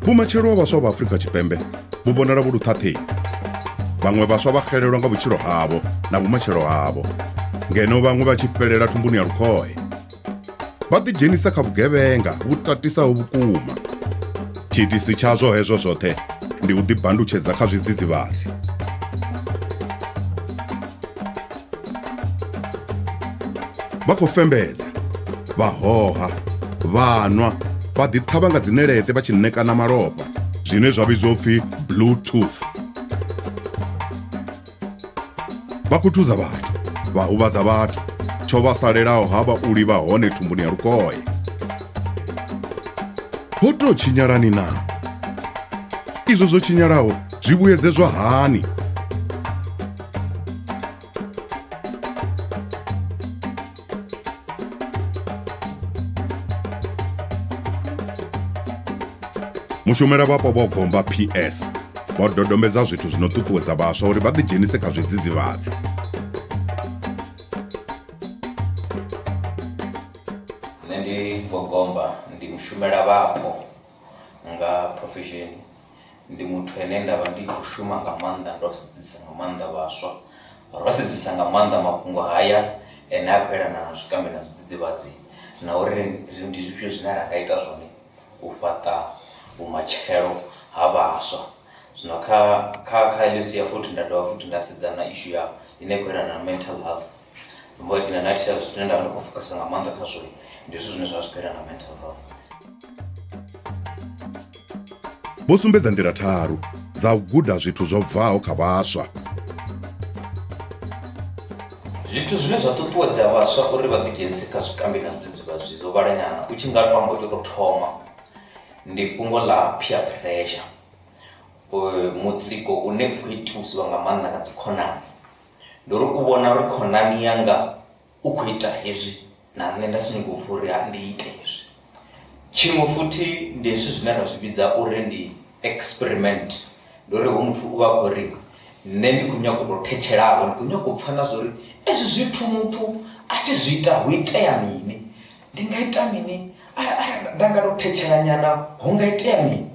Vhumatshelo ha vhaswa vha Afrika Tshipembe vhu vhonala vhu luṱhaṱheni. Vhaṅwe vhaswa vha xelelwa nga vhutshilo havho na vhumatshelo havho, ngeno vhaṅwe vha tshi fhelela thumbuni ya lukhohe. Vha ḓidzhenisa kha vhugevhenga vhu tatisaho vhukuma. Tshiitisi tshazwo hezwo zwoṱhe ndi u ḓibandutshedza kha zwidzidzivhadzi. Vha khou fembedza, vha hoha, vha nwa, vha ḓiṱhavha nga dzineleṱe vha tshi ṋekana malofha, zwine zwa vhidzwa u pfi bluetooth. Vha khuthuza vhathu, vha huvhadza vhathu, tsho vha salelaho ha vha u livha hone thumbuni ya lukoye. Ho tou tshinyalani na? Izwo zwo tshinyalaho zwi vhuyedzezwa hani? Mushumela vhapo vho Gomba PS vho dodombedza zwithu zwi no ṱuṱuwedza vhaswa uri vha ḓidzhenise kha zwidzidzivhadzi. Nṋe ndi Vho Gomba, ndi mushumela vhapo nga profession. Ndi muthu ane nda vha ndi khou shuma nga maanḓa ndo sedzesa nga maanḓa vhaswa, ro sedzesa nga maanḓa mafhungo haya ane a khou yelana na zwikambi na zwidzidzivhadzi na uri ndi zwifhio zwine ra nga ita zwone u fhaṱa vhumatshelo ha vhaswa. Zwino kha kha kha heḽo sia futhi nda dovha futhi nda sedza na issue ya ine ya khou yelana na mental health, in a nutshell zwine nda vha ndi khou fokhasa nga maanḓa khazwo ndi zwithu zwine zwa vha zwi khou yelana na mental health. Vho sumbedza nḓila tharu dza u guda zwithu zwo bvaho kha vhaswa. Zwithu zwine zwa ṱuṱuwedza vhaswa uri vha ḓidzhenise kha zwikambi na zwidzidzivhadzi zwo vhalanyana u tshi nga to amba u tshi tou thoma ndi fhungo ḽa peer pressure, mutsiko une u khou itiwa nga maanḓa nga dzikhonani. Ndi uri u vhona uri khonani yanga u khou ita hezwi na nṋe nda si nyanga u pfha uri ndi ite hezwi. Tshiṅwe futhi ndi hezwi zwine ra zwi vhidza uri ndi experiment, ndi uri hoyu muthu u vha a khou ri nṋe ndi khou nyaga u tou thetshelavho, ndi khou nyaga u pfha na zwa uri ezwi zwithu muthu a tshi zwi ita hu itea mini, ndi nga ita mini arali nda nga tou thetshela nyana hu nga itea mini.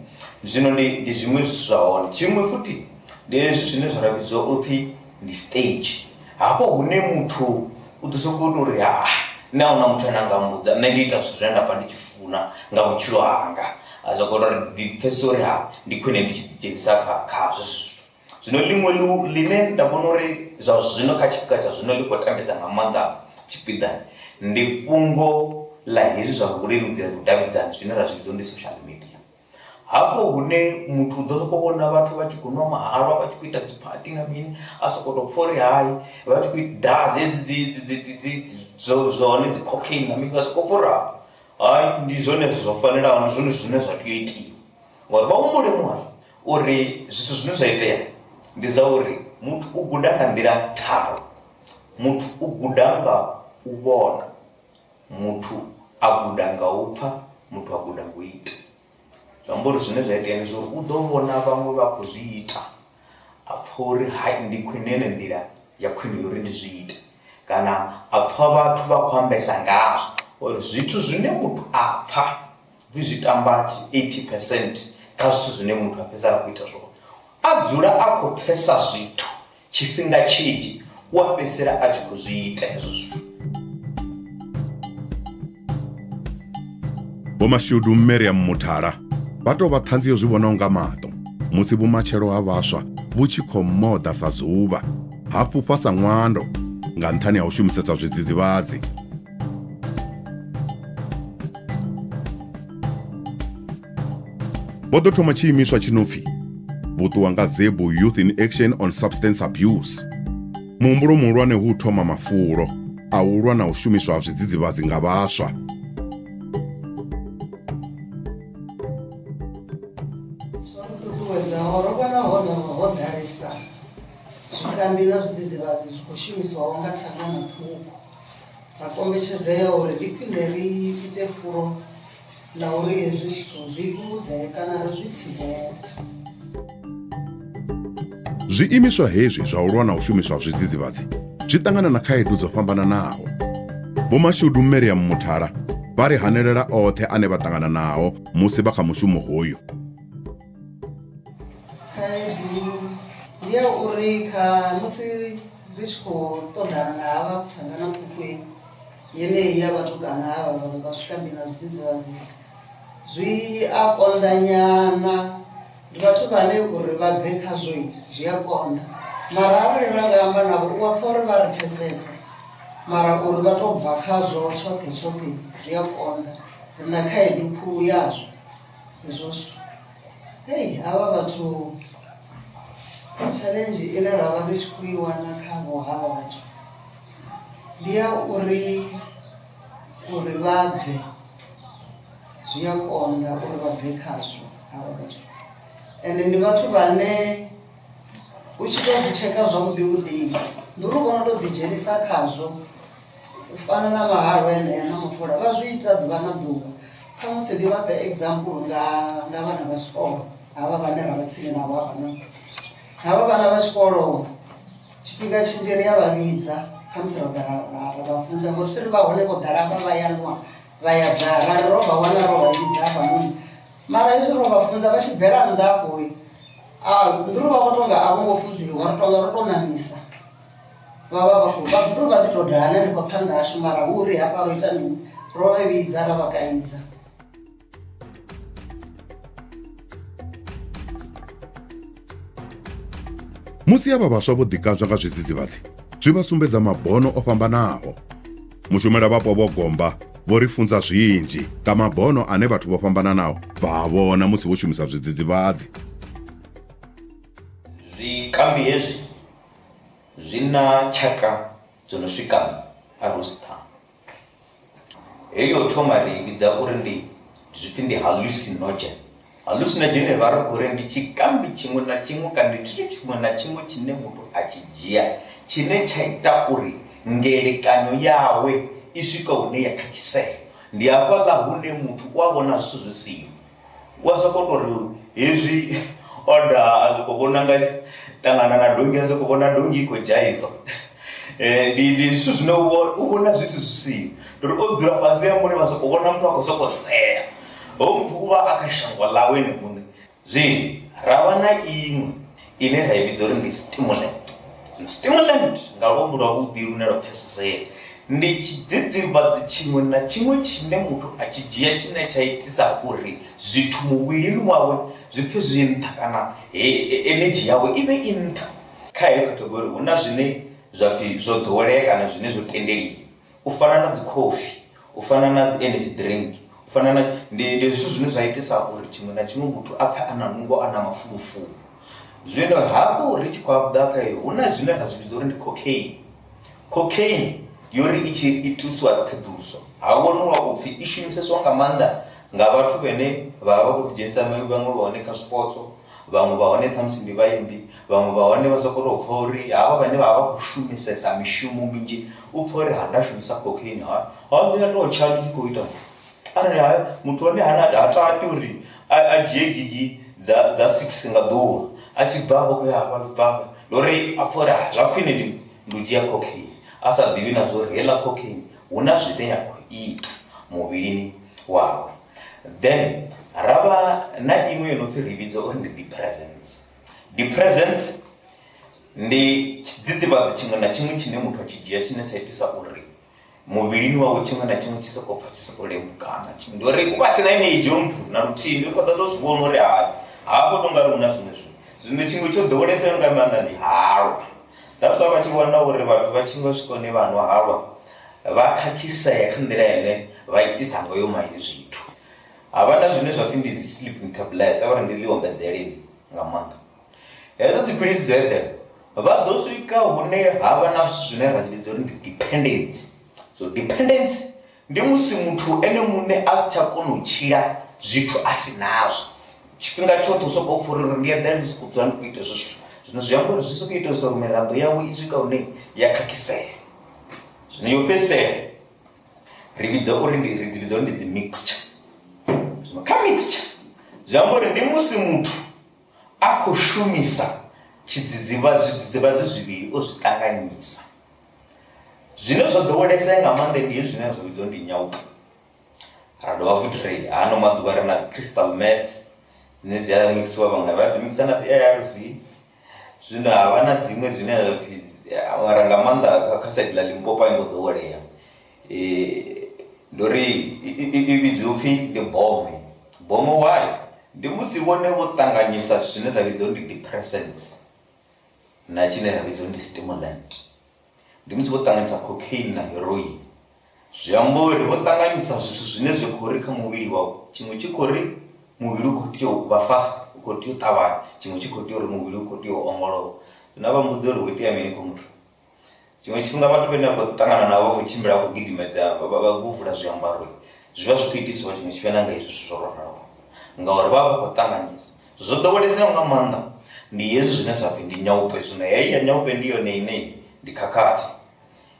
Zwino ndi ndi zwiṅwe zwithu zwa hone, tshiṅwe futhi ndi hezwi zwine zwa vhidziwa upfhi ndi stage hafho hune muthu u ḓo sokou tou ri ha nṋe ahuna muthu ane anga mbudza nṋe ndi ita zwithu zwine nda pfha ndi tshi funa nga vhutshilo hanga a sokou tou ri ndi pfhesesa uri ha ndi khwine ndi tshi ḓi dzhenisa kha khazwo hezwi zwithu. Zwino ḽiṅwe ḽine nda vhona uri zwa zwino kha tshifhinga tsha zwino ḽi khou tambisa nga maanḓa tshipiḓa ndi fhungo ḽa hezwi zwa vhuleludzi ha vhudavhidzani zwine ra zwi vhidza uri ndi social media. Hafho hune muthu u ḓo sokou vhona vhathu vha tshi khou nwa mahalwa vha tshi khou ita dzi phathi na mini a sokou tou pfha uri hai vha tshi khou daha dzedzi dzi dzi dzi dzi zwone dzi cocaine na mini vha sokou pfha uri hai ndi zwone zwo fanelaho ndi zwone zwine zwa tea u itiwa. Ngori vha humbule muhasho uri zwithu zwine zwa itea ndi zwa uri muthu u guda nga nḓila tharu, muthu u guda nga u vhona, muthu a guda nga u pfha, muthu a guda nga u ita. Zwi amba uri zwine zwa itea ndi zwa uri u ḓo vhona vhaṅwe vha khou zwi ita a pfha uri hai ndi khwine ene nḓila ya khwine ya uri ndi zwi ite kana a pfha vhathu vha khou ambesa ngazwo uri zwithu zwine muthu a pfha Hupfi zwi tamba 80 percent kha zwithu zwine muthu a fhedzisela a khou ita zwone. A dzula a khou pfesa zwithu tshifhinga tshinzhi u a fhedzisela a tshi khou zwi ita hezwo zwithu. Vho Mashudu Meriam Muthala vha tou vha ṱhanzi yo zwi vhonaho nga maṱo musi vhumatshelo ha vhaswa vhu tshi khou moḓa sa dzuvha, ha fhufha sa ṅwando nga nṱhani ha u shumisesa zwidzidzivhadzi. Vho ḓo thoma tshiimiswa tshi no pfi Vhuṱuwa nga Zebu Youth in Action on Substance Abuse. Muhumbulo muhulwane hu u thoma mafulo a u lwa na u shumiswa ha zwidzidzivhadzi nga vhaswa. Zwo ri ṱuṱuwedzaho ro vhona hone ho ḓalesa zwikambi na zwidzidzivhadzi zwi khou shumiswaho nga thangana ṱhukhu. Ra kombetshedzea uri ndi khwine ri ite fulo ḽa uri hezwi zwithu zwi fhungudzee kana ri zwi thivhele. Zwiimiswa hezwi zwa u lwa na u shumiswa ha zwidzidzivhadzi zwi ṱangana na khaedu dzo fhambananaho. Vho Mashudu Meriam Muthala vha ri hanelela oṱhe ane vha ṱangana nao musi vha kha mushumo hoyu. uri kha musi ri tshi khou ṱoḓana na havha thangana ṱhukhu yeneyi ya vhatukana havha vhaṅwe vha zwikambi na zwidzidzivhadzi zwi a konḓa nyana ndi vhathu vhane uri vha bve khazwo zwi a konḓa mara arali ra nga amba navho u a pfha uri vha ri pfhesesa mara uri vha to bva khazwo tshoṱhe tshoṱhe zwi a konḓa ri na khaedu khulu yazwo hezwo zwithu. Hei havha vhathu tshaḽenzhi ine ra vha ri tshi khou i wana khavho havha vhathu ndi ya uri uri vha bve zwi a konḓa uri vha bve khazwo havha vhathu ende ndi vhathu vhane u tshi to zwi tsheka zwavhuḓi vhuḓi ndi uri vhono to ḓi dzhenisa khazwo u fana na mahalwa enea na mafola vha zwi ita ḓuvha na ḓuvha khamusi ndi vhafhe example nga nga vhana vha tshikolo havha vhane ra vha tsini navho hafhanoni havha vhana vha tshikolo tshifhinga tshinzhi ri a vha vhidza khamusi ra ḓa ra vha funza ngori siri vha hone vho ḓala hafha vha ya nwa vha ya daha ra ri ro vha wana ro vha vhidza hafhanoni mara hezwi ro vha funza vha tshi bvela nnḓa hafho ndi uri vha vho tonga a vho ngo funziwa ri tonga ro to ṋamisa vha vha vha khou vha ndo vha ḓi to daha hanefha phanḓa hashu mara hu uri hafha ro ita mini ro vha vhidza ra vha kaidza. Musi avha vhaswa vho ḓikadzwa nga zwidzidzivhadzi zwi vha sumbedza mabono o fhambanaho. Mushumela vhapo vho Gomba vho ri funza zwinzhi nga mabono ane vhathu vho fhambananaho vha a vhona musi vho shumisa zwidzidzivhadzi. Zwikambi hezwi zwi na tshaka dzo no swika arosi ṱhanu. Heyi yo thoma ri i vhidza uri ndi zwi pfhi ndi hallucinogen. Hallucinogen vha ri khou ri ndi tshikambi tshiṅwe na tshiṅwe kana ndi tshithu tshiṅwe na tshiṅwe tshine muthu a tshi dzhia tshine tsha ita uri ngelekanyo yawe i swike hune ya khakhisea. Ndi hafhaḽa hune muthu u a vhona zwithu zwi siho. U a sokou tou ri hezwi o daha a sokou vhona nga ṱangana na donngi a sokou vhona donngi i khou dzhaiva. Ndi ndi zwithu zwine u vhona zwithu zwi siho, ndi uri o dzula fhasi ha muri vha sokou vhona muthu a khou sokou sea, hoyo muthu u vha a kha shango ḽawe ene muṋe. Zwino ra vha na iṅwe ine ra i vhidza uri ndi stimulant. Zwino stimulant nga luambo lwavhuḓi lune lwa pfesesea ndi tshidzidzivhadzi tshiṅwe na tshiṅwe tshine muthu a tshi dzhia tshine tsha itisa uri zwithu muvhilini wawe zwi pfhe zwi nṱha kana energy yawe i vhe i nṱha. Kha heyo category hu na zwine zwa pfhi zwo ḓowelea kana zwine zwo tendeliwa u fana na dzi khofi, u fana na dzi energy drink, u fana na ndi ndi zwithu zwine zwa itisa uri tshiṅwe na tshiṅwe muthu a pfhe a na nungo a na mafulufulu. Zwino hafhu ri tshi khou ḓa kha iyo hu na zwine ra zwi vhidza uri ndi cocaine. Cocaine yo ri i tshi itisiwa ṱhoḓuluso ha waniwa upfhi i shumiseswa nga maanḓa nga vhathu vhane vha vha vha khou ḓi dzhenisa vhaṅwe vha hone kha zwipotso, vhaṅwe vha hone ṱhamusi ndi vhaimbi, vhaṅwe vha hone vha sokou tou pfha uri havha vhane vha vha vha khou shumisesa mishumo minzhi u pfha uri ha nda shumisa cocaine ha ha ndi a tou tsha ndi tshi khou ita arali ha muthu wa hone ha ha tati uri a dzhie gigi dza dza 6 nga ḓuvha a tshi bva hafha khou ya hafha bva hafha ndi uri a pfha uri zwa khwine ndi ndi u dzhia cocaine a sa ḓivhi na zwa uri heiḽa cocaine hu na zwine ya khou ita muvhilini wawe. Then ra vha na iṅwe yo no pfhi ri vhidza uri ndi depressants. Depressants ndi tshidzidzivhadzi tshiṅwe na tshiṅwe tshine muthu a tshi dzhia tshine tsha itisa uri muvhilini wawe tshiṅwe na tshiṅwe tshi sokou pfha tshi sokou lembukana. Ndi uri u vha si na energy hoyo muthu na luthihi, ndi uri vha ḓo tou zwi vhona uri hai hafha hu tou nga ri hu na zwiṅwe zwithu. Zwino tshiṅwe tsho ḓoweleaho nga maanḓa ndi halwa, that's why vha tshi vhona uri vhathu vha tshi nga swika hune vha nwa halwa vha khakhisea kha nḓila ine vha itisa ngayo mai zwithu. Ha vha na zwine zwa pfhi ndi dzi sleeping tablets, a vha ri ndi ḽi ombedzeleni nga maanḓa. Hedzo dziphilisi dzo eḓela vha ḓo swika hune ha vha na zwithu zwine ra zwi vhidza uri ndi dependency. So dependency ndi musi muthu ene muṋe a si tsha kona u tshila zwithu a si nazwo tshifhinga tshoṱhe u sokou pfha uri ndi eḓela ndi sokou dzula ndi khou ita hezwo zwithu. Zwino zwi amba uri zwi sokou ita uri miraḓo yawe i swika hune ya khakhisea. Zwino yo fhedzisela ri vhidza uri ndi ri dzi vhidza uri ndi dzi mixture. Zwino kha mixture zwi amba uri ndi musi muthu a khou shumisa tshidzidzivhadzi zwidzidzivhadzi zwivhili o zwi ṱanganyisa. Zwine zwo ḓowelesea nga maanḓa ndi hezwi zwine zwa vhidzwa ndi nyaupe. Ra dovha futhi ri hano maḓuvha ri na dzi crystal meth dzine dzi a mikisiwa vhaṅwe vha dzi mikisa na dzi ARV. Zwino ha vha na dziṅwe zwine zwa pfhi mara nga maanḓa kha side ḽa Limpopo a i ngo ḓowelea ndi uri i vhidziwa upfhi ndi bome. Bome why? Ndi musi vhone vho ṱanganyisa zwine ra vhidza uri ndi depressants na tshine ra vhidza uri ndi stimulant. Ndi musi vho ṱanganyisa cocaine na heroin. Zwi amba uri vho ṱanganyisa zwithu zwine zwi khou ri kha muvhili wau tshiṅwe tshi khou ri muvhili u khou tea u vha fast u khou tea u ṱavhanya tshiṅwe tshi khou tea uri muvhili u khou tea u ongolowa. Zwino vha mbudza uri hu itea mini kha muthu. Tshiṅwe tshifhinga vhathu vhane vha khou ṱangana navho vha khou tshimbila vha khou gidimedza vha vho vula zwiambaro zwi vha zwi khou itisiwa tshiṅwe tshifhinga na nga hezwi zwithu zwo raloho ngauri vha vha vha khou ṱanganyisa. Zwo ḓoweleseaho nga maanḓa ndi hezwi zwine zwa pfhi ndi nyaupe zwino heyi ya nyaupe ndi yone ine ndi khakhathi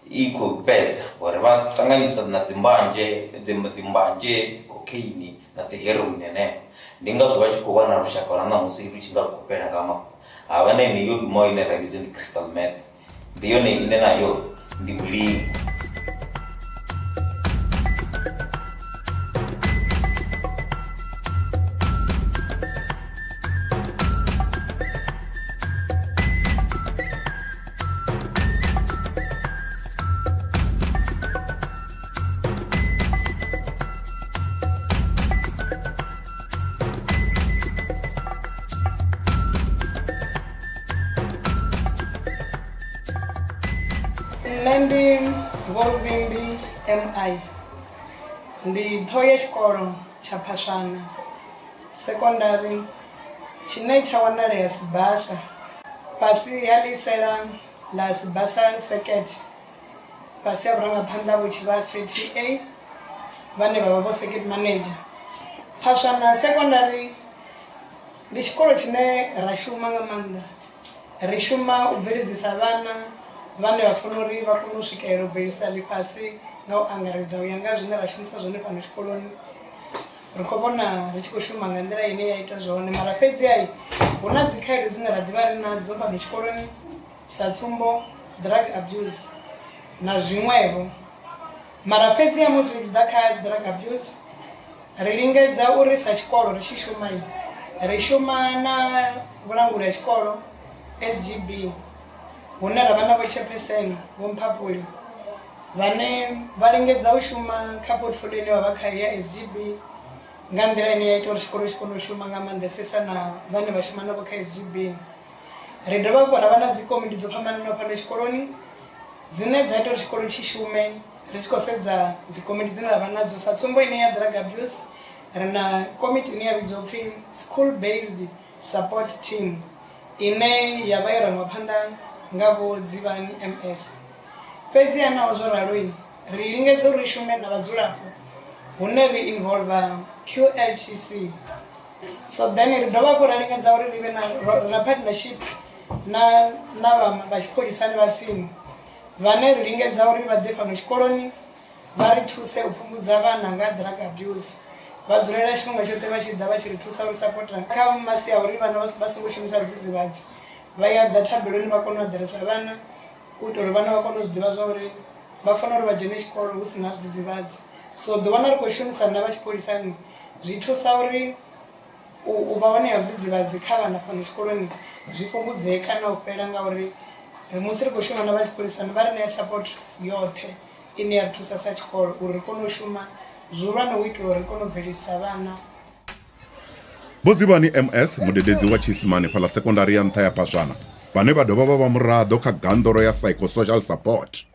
i khou fhedza ngori vha ṱanganyisa na dzi mbanzhe dzi mbanzhe dzi cocaine na dzi heroin henefho ndi ngazwo vha tshi khou wana lushaka lwa ṋamusi lu tshi nga lu khou fhela nga mafhungo. Ha vha na yeneyi yo dumaho ine ra vhidza ndi crystal meth ndi yone ine nayo ndi mulingo. Nṋe ndi Vho Luvhimbi MI, ndi ṱhoho ya tshikolo tsha Phaswana Sekondari tshine tsha wanalea Sibasa fhasi ha ḽiisela ḽa Sibasa Circuit fhasi ha vhurangaphanḓa vhu tshi vha CTA vhane vha vha vho circuit manager. Phaswana Sekondari ndi tshikolo tshine ra shuma nga maanḓa. Ri shuma u bveledzisa vhana vhane vha funa uri vha kone u swikelela u bvelisa ḽifhasi nga u angaredza u ya nga zwine ra shumisa zwone fhano tshikoloni. Ri khou vhona ri tshi khou shuma nga nḓila ine ya ita zwone mara fhedziha hu na dzi khaedu dzine ra ḓivha ri nadzo fhano tshikoloni sa tsumbo drug abuse na zwiṅwevho. Mara fhedziha musi ri tshi ḓa kha drug abuse Ri lingedza uri sa tshikolo ri tshi shuma, ri shuma na vhulanguli ha tshikolo, SGB, hune ra vha na vho chairperson Vho Mphaphuli vhane vha lingedza u shuma kha portfolio ine vha vha khayo ya SGB nga nḓila ine ya ita uri tshikolo tshi kone u shuma nga maanḓesesa na vhane vha shuma navho kha SGB. Ri dovha hafhu ra vha na dzikomiti dzo fhambananaho fhano tshikoloni dzine dza ita uri tshikolo tshi shume Ri tshi khou sedza dzikomiti dzine ra vha nadzo sa tsumbo ine ya drug abuse ri na komiti ine ya vhidzwa upfhi school based support team ine ya vha yo rangwa phanḓa nga vho Dzivhani MS. Fhedziha naho zwo ralo ri lingedza uri ri shume na vhadzulapo hune ri involver QLTC. So then ri dovha hafhu ra lingedza uri ri vhe na na partnership na na vha tshipholisani vha tsini Vhane ri lingedza uri vha ḓe fhano tshikoloni vha ri thuse u pfumbudza vhana nga drug abuse. Vha dzulela tshifhinga tshoṱhe vha tshi ḓa vha tshi ri thusa u ri sapota kha masia a uri vhana vha songo shumisa zwidzidzivhadzi. Vha ya ḓa thabeloni vha kona u ḓiresa vhana u itela uri vhana vha kone u zwi ḓivha zwa uri vha fanela uri vha dzhene tshikolo hu si na zwidzidzivhadzi. So u ḓiwana ri khou shumisana na vha tshipholisani zwi thusa uri U vha hone ha zwidzidzivhadzi kha vhana fhano tshikoloni zwi fhungudzee kana u fhela ngauri ri musi ri khou shuma na vha tshipholisani vha ri ṋea support yoṱhe ine ya ri thusa sa tshikolo uri ri kone u shuma zwihulwane u itela uri ri kone u bveledzisa vhana. Vho Dzivhani MS, mudededzi wa Tshiisimane fhaḽa sekondari ya nṱha ya Phaswana, vhane vha dovha vha vha muraḓo kha ganḓoro ya Psychosocial Support,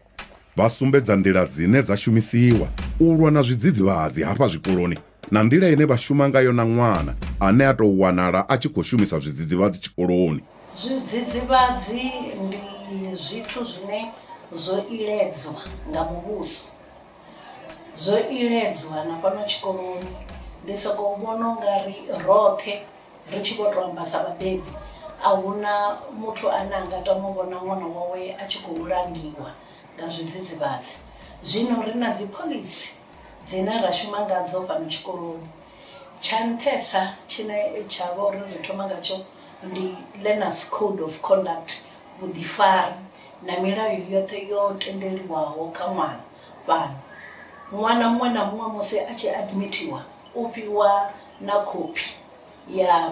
vha sumbedza nḓila dzine dza shumisiwa u lwa na zwidzidzivhadzi hafha zwikoloni na nḓila ine vha shuma ngayo na ṅwana ane a tou wanala a tshi khou shumisa zwidzidzivhadzi tshikoloni. Zwidzidzivhadzi ndi zwithu zwine zwo iledzwa nga muvhuso, zwo iledzwa na fhano tshikoloni. Ndi sokou vhona u nga ri roṱhe ri tshi vho tou amba sa vhabebi a huna muthu ane a nga tama u vhona ṅwana wawe a tshi khou langiwa nga zwidzidzivhadzi. Zwino ri na dzi phoḽisi dzine ra shuma ngadzo fhano tshikoloni, tsha nṱhesa tshine tsha vha uri ri thoma ngatsho ndi learners code of conduct vhuḓifari na milayo yoṱhe yo tendeliwaho kha ṅwana fhano. Ṅwana muṅwe na muṅwe musi a tshi admithiwa u fhiwa na khophi ya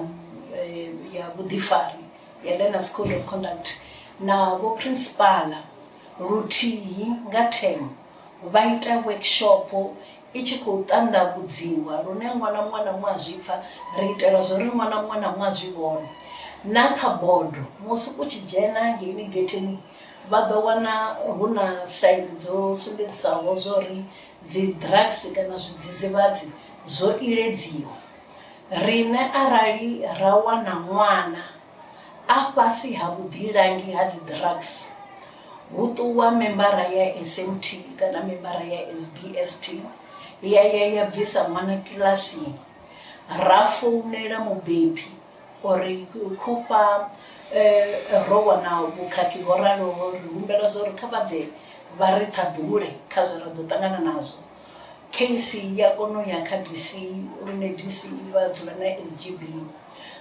ya vhuḓifari ya Learners Code of Conduct na vho principal luthihi nga term vha ita workshop i tshi khou ṱanḓavhudziwa lune ṅwana muṅwe na muṅwe a zwi pfha, ri itela zwa uri ṅwana muṅwe na muṅwe a zwi vhone. Na kha bodo musi u tshi dzhena ngeini getheni vha ḓo wana hu na saini dzo sumbedzisaho zwa uri dzi drugs kana zwidzidzivhadzi zwo iledziwa. Riṋe arali ra wana ṅwana a fhasi ha vhuḓilangi ha dzi drugs hu ṱuwa membara ya SMT kana membara ya SBST ya ya ya bvisa ṅwana kilasini ra founela mubebi uri khufha ro wana vhukhakhi ho raloho ri humbela zwa uri kha vha ḓe vha ri ṱhaḓule kha zwe ra ḓo ṱangana nazwo. Case ya kona u ya kha DC lune DC vha dzula na SGB.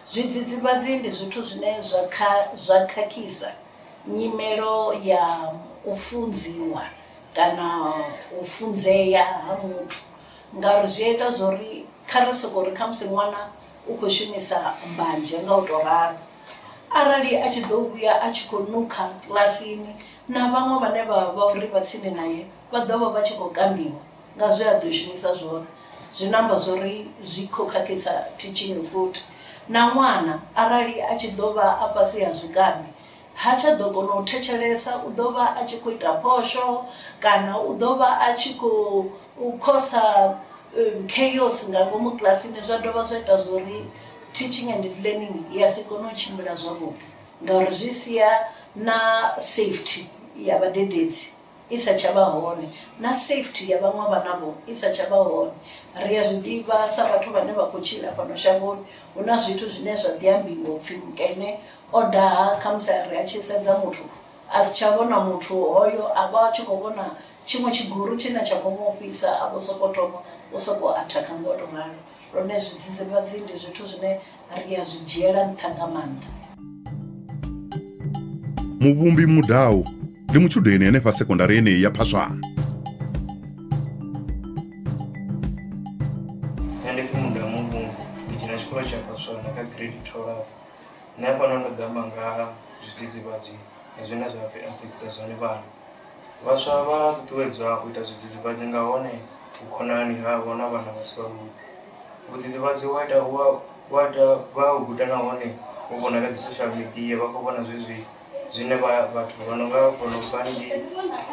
Zwidzidzivhadzi ndi zwithu zwine zwa kha zwa khakhisa nyimelo ya u funziwa kana u funzea ha muthu ngauri zwi a ita zwori kha ri soko ri khamusi ṅwana u khou shumisa mbanzhe nga u to ralo arali a tshi ḓo vhuya a tshi khou nukha kilasini na vhaṅwe vhane vha vha uri vha tsini naye vha ḓo vha vha tshi khou kambiwa nga zwe a ḓo shumisa zwone. Zwi no amba zwori zwi khou khakhisa teaching futhi na ṅwana arali a tshi ḓo vha a fhasi ha zwikambi ha tsha ḓo kona u thetshelesa u ḓo vha a tshi khou ita phosho kana u ḓo vha a tshi khou khosa chaos nga ngomu kilasini zwa dovha zwa ita zwori teaching and learning ya si kone u tshimbila zwavhuḓi ngauri zwi sia na safety ya vhadededzi i sa tsha vha hone na safety ya vhaṅwe vhana vho i sa tsha vha hone. Ri a zwi ḓivha sa vhathu vhane vha khou tshila fhano shangoni hu na zwithu zwine zwa ḓi ambiwa upfhi mukene o daha khamusi a ri a tshi sedza muthu a si tsha vhona muthu hoyo a vha a tshi khou vhona tshiṅwe tshiguru tshine tsha khou mu ofhisa a vho soko thoma u soko athakha nga u to ralo. Lune zwidzidzivhadzi ndi zwithu zwine ri a zwi dzhiela nṱha nga maanḓa. Muvhumbi Mudau ndi mutshudeni henefha sekondari yeneyi ya Phaswana. Nṋe ndi pfi Mudau Muvhumbi, ndi dzhena tshikolo tsha Phaswana kha grade 12. Nṋe hafhano ndo ḓo amba nga ha zwidzidzivhadzi na zwine zwa affectisa zwone vhana. Vhaswa vha ṱuṱuwedzwa u ita zwidzidzivhadzi nga hone vhukonani havho na vhana vha si vhavhuḓi. Vhudzidzivhadzi wa ita wa wa ita vha u guda nahone u vhona kha dzi social media vha khou vhona zwezwi zwine vha vhathu vha no nga vho no bva haningei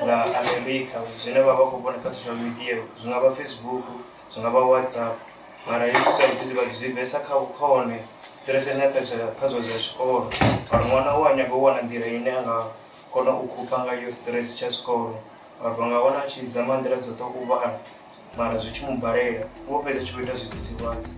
nga America zwine vha vha khou vhona kha social media zwi nga vha Facebook zwi nga vha WhatsApp mara hezwi zwa zwidzidzivhadzi zwi bvesa kha kha hone stress ine kha zwa kha zwa zwa tshikolo ngauri ṅwana u a nyaga u wana nḓila ine a nga kona u khupha ngayo stress tsha tshikolo ngauri vha nga wana a tshi zama nḓila dzoṱhe u vhala mara zwi tshi mu balela u vho fhedza tshi vho ita zwidzidzivhadzi.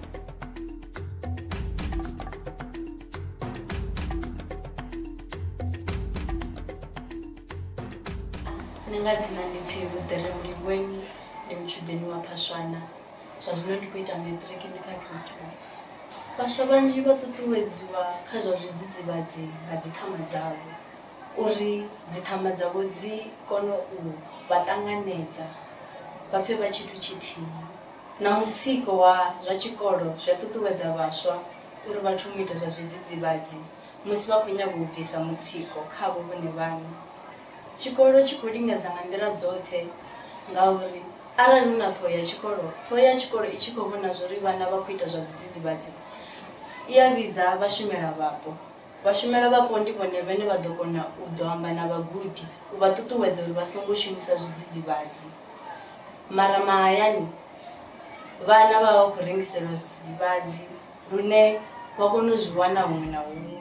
Nṋe nga dzina ndi pfhi Vhuḓere Mulivhweni ndi mutshudeni wa Phaswana zwa zwino ndi khou ita matric ndi kha grade 12. Vhaswa vhanzhi vha ṱuṱuwedziwa kha zwa zwidzidzivhadzi nga dzi ṱhama dzavho uri dzi ṱhama dzavho dzi kone u vha ṱanganedza vha pfe vha tshithu tshithihi. Na mutsiko wa zwa tshikolo zwi a ṱuṱuwedza vhaswa uri vha thome u ita zwa zwidzidzivhadzi musi vha khou nyaga u bvisa mutsiko khavho vhone vhaṋe. Tshikolo tshi khou lingedza nga nḓila dzoṱhe ngauri arali hu na ṱhoho ya tshikolo, ṱhoho ya tshikolo i tshi khou vhona zwa uri vhana vha khou ita zwa dzidzidzivhadzi i a vhidza vhashumela vhapo. Vhashumela vhapo ndi vhone vhane vha ḓo kona u ḓo amba na vhagudi u vha ṱuṱuwedza uri vha songo shumisa zwidzidzivhadzi. Mara mahayani vhana vha vha vha khou rengiselwa zwidzidzivhadzi lune vha kona u zwi wana huṅwe na huṅwe.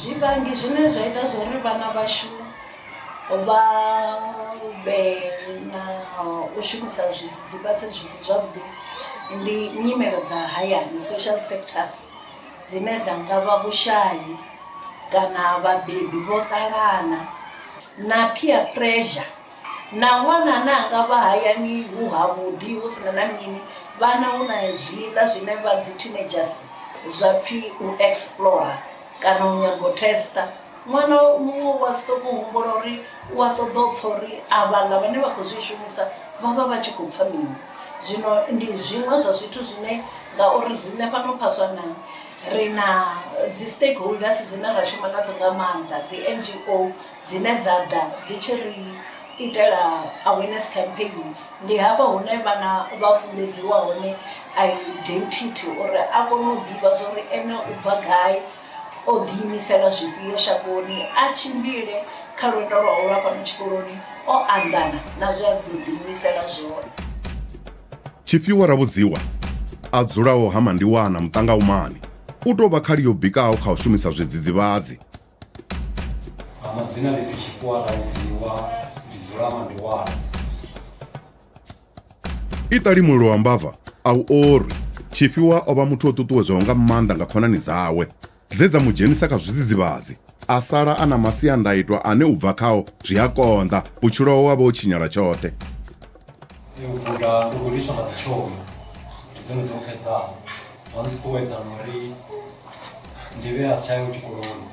Zwivhangi zwine zwa ita zwori vhana vhashu vha vhe na u shumisa zwidzidzivhadzi zwi si zwavhuḓi ndi nyimelo dza hayani social factors dzine dza nga vha vhushayi kana vhabebi vho ṱalana na peer pressure na ṅwana ane a nga vha hayani hu havhuḓi hu sina na mini vhana hu na hezwiḽa zwine vha dzi teenagers zwa pfhi u explore kana u nyaga u tester. Ṅwana muṅwe u a sokou humbula uri u a ṱoḓa u pfha uri avhaḽa vhane vha khou zwi shumisa vha vha vha tshi khou pfha mini. Zwino ndi zwiṅwe zwa zwithu zwine ngauri riṋe fhano Phaswana ri na dzi stakeholders dzine ra shuma nadzo nga maanḓa dzi N_G_O dzine dza ḓa dzi tshi ri itela awareness campaign. Ndi hafha hune vhana vha funḓedziwa hone identity uri a kone u ḓivha zwa uri ene u bva gai. o ḓiimisela zwifhio shangoni, a tshimbile kha lwendo lwawe lwa fhano tshikoloni o anḓana na zwe a ḓo ḓiimisela zwone. Tshifhiwa Ravhudziwa, a dzulaho ha Mandiwana Muṱangaumani, u tou vha khali yo bikaho kha u shumisa zwidzidzivhadzi. Nga madzina ndi pfi Tshifhiwa Ravhudziwa, ndi dzula ha Mandiwana. Iṱali mulilo wa mbava a u orwi. Tshifhiwa o vha muthu o ṱuṱuwedzwaho nga maanḓa nga khonani dzawe dze dza mu dzhenisa kha zwidzidzivhadzi, a sala a na masiandaitwa ane u bva khao zwi a konḓa, vhutshilo hawe ha vha ho tshinyala tshoṱhe. U guda ndo gudiswa nga dzitshomi, ndi dzone dzo nxedzaho, zwa nṱuṱuwedza na uri ndi vhe a si tsha ya tshikoloni.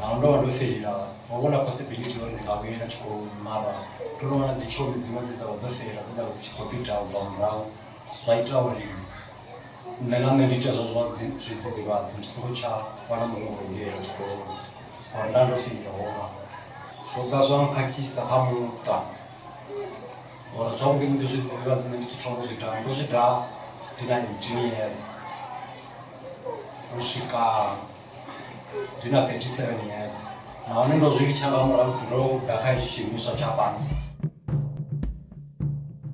Naho ndo vha ndo feila, ho vha na possibility ya uri ndi nga vhuyela tshikoloni mara ndo no wana dzi tshomi dziṅwe dze dza vha dzo feila dze dza vha dzi tshi khou ḓi daha u bva murahu zwa ita uri nṋe na nṋe ndi ite zwezwo zwa zwidzidzivhadzi ndi songo tsha vha na muhumbulo wa u vhuyela tshikoloni ngori nda ndo feila hovha. Zwo bva zwa nkhakhisa kha muṱa ngori zwavhuḓi vhuḓi zwidzidzivhadzi nṋe ndi tshi thoma u zwi daha ndo zwi daha ndi na 18 years u swika ndi na 37 years nahone ndo zwi litsha nga murahu musi ndo ḓa kha hetshi tshiimiswa tsha fhano.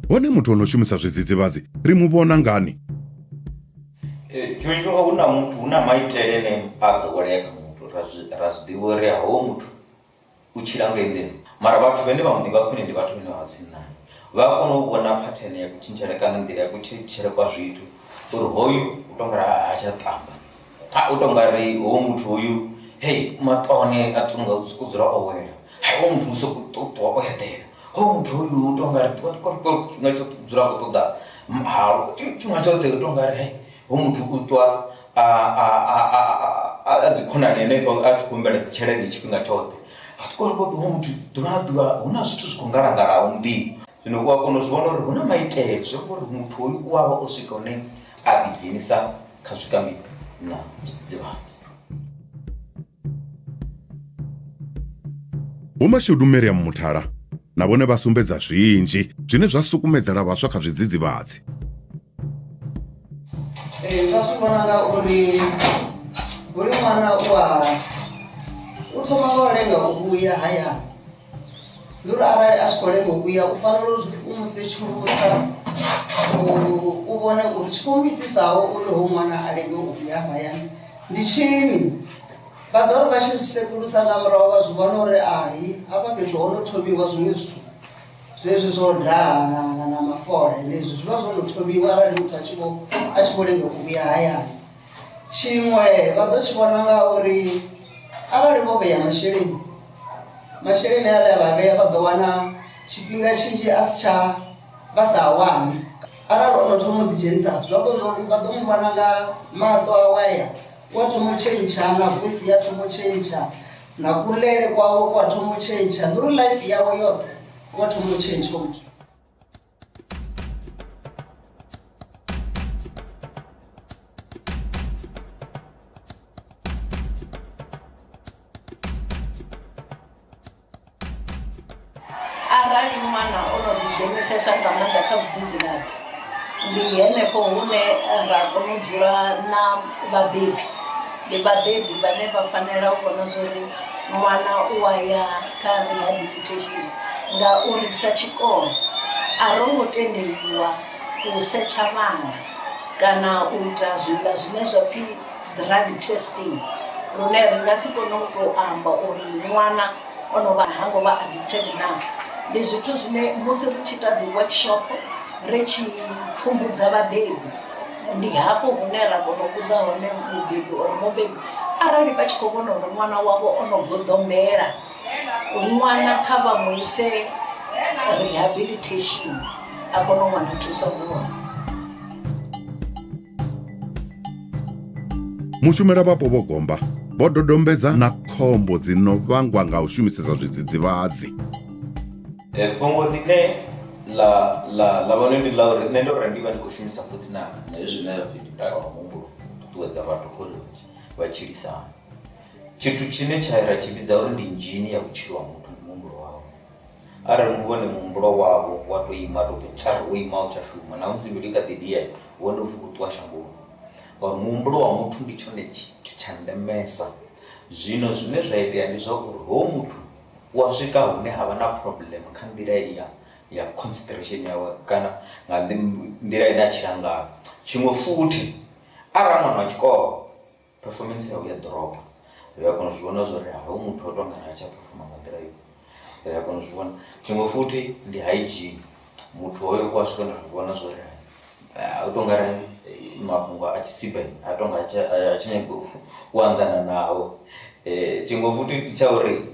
Hone muthu o no shumisa zwidzidzivhadzi ri mu vhona ngani? Tshiṅwe tshifhinga hu na muthu hu na maitele ane a ḓowelea kha muthu ra zwi ra zwi ḓivha uri hoyu muthu u tshila nga heyi nḓila mara vhathu vhane vha mu ḓivha khwine ndi vhathu vhane vha vha tsini nae vha a kona u vhona phathene ya kutshintshele kana nḓila ya kutshintshele kwa zwithu uri hoyu u tonga ri ha tsha ṱamba kha u tonga ri hoyu muthu hoyu hei maṱo a tsunga u dzula o wela hai hoyu muthu u sokou ṱuwa o eḓela hoyu muthu hoyu u tonga ri tshifhinga tshoṱhe u dzula a khou ṱoḓa halwa tshifhinga tshoṱhe u tonga ri hei hoyu muthu u ṱwa a a a a a dzikhonani henefho a tshi khou humbela dzi tshelede tshifhinga tshoṱhe hoyu muthu ḓuvha na ḓuvha hu na zwithu zwi khou ngalangalaho muḓini zwino u a kona u zwi vhona uri hu na maitele zwi amba uri muthu hoyu u avha o swika hune a ḓidzhenisa kha zwikambi na zwidzidzivhadzi. Vho Mashudu Miriam Muthala na vhone vha sumbedza zwinzhi zwine zwa sukumedzela vhaswa kha zwidzidzivhadzi. Ee, vha zwi vhona nga uri uri ṅwana u a u thoma nga u lenga u vhuya hayani ndi uri arali a tshi khou lenga u vhuya u fanela uri u mu setshulusa u vhone uri tshi khou mu itisaho uri hoyu ṅwana a lenge u vhuya hayani ndi tshini. Vha ḓo ri vha tshi zwi sengulusa nga murahu vha zwi vhona uri hai hafha fhethu ho no thomiwa zwiṅwe zwithu zwezwi zwo daha na na na mafola henezwi zwi vha zwo no thomiwa arali muthu a tshi vho a tshi vho lenga u vhuya hayani. Tshiṅwe vha ḓo tshi vhona nga uri arali vho vhea masheleni masheleni aḽa vha vhea vha ḓo wana tshifhinga tshinzhi a si tsha vha sa a wani arali o no thoma u ḓi dzhenisa zwi amba uri vha ḓo mu vhona nga maṱo awe aya u a thoma u tshentsha na voice ya thoma u tshentsha na kuḽele kwawe ku a thoma u tshentsha ndi uri life yawe yoṱhe u a thoma u tshentsha muthu. Arali ṅwana o no ḓidzhenisesa nga maanḓa kha vhudzidzivhadzi ndi henefho hune ra kona u dzula na vhabebi, ndi vhabebi vhane vha fanela u vhona zwori ṅwana u a ya kha rehabilitation ngauri sa tshikolo a ro ngo tendeliwa u setsha vhana kana u ita zwiḽa zwine zwa pfhi drug testing lune ri nga si kone u tou amba uri ṅwana o no vha ha ngo vha addicted naa. Ndi zwithu zwine musi ri tshi ita dzi workshop ri tshi pfhumbudza vhabebi ndi hafho hune ra kona u vhudza hone mubebi uri mubebi arali vha tshi khou vhona uri ṅwana wavho o no goḓombela ṅwana kha vha mu ise rehabilitation a kone u wana thuso hone. Mushumela vhapo Vho Gomba. Vho dodombedza na khombo dzi no vhangwa nga u shumisesa zwidzidzivhadzi. Fhungo ḽine ḽa ḽa ḽa vha hone ndi ḽa uri nṋe ndo rali ndi vha ndi khou shumisa futhi na na hezwi zwine zwa pfhi ndi mutakalo wa muhumbulo u ṱuṱuwedza vhathu kha uri vha tshilisane. Tshithu tshine tsha ra tshi vhidza uri ndi nzhini ya vhutshilo ha muthu ndi muhumbulo wawe. Arali vhone muhumbulo wavho wa tou ima wa tou pfhi tsar wo ima a u tsha shuma na musi mbilu i kha ḓi dia vhone upfhi vho ṱuwa shangoni ngauri muhumbulo wa muthu ndi tshone tshithu tsha ndemesa. Zwino zwine zwa itea ndi zwa uri hoyu muthu u a swika hune ha vha na problem kha nḓila ya ya concentration yawe kana nga nḓila ine a tshila ngayo. Tshiṅwe futhi arali a ṅwana wa tshikolo performance yawe ya ḓoropa ri a kona u zwi vhona zwori hoyu muthu o tonga ha tsha performa nga nḓila yo ri a kona u zwi vhona. Tshiṅwe futhi ndi hygiene muthu hoyo u a swika na zwi vhona zwori u tonga ri mafhungo a tshisibe a tonga a tsha nyaga u anḓana nao. Tshiṅwe futhi ndi tsha uri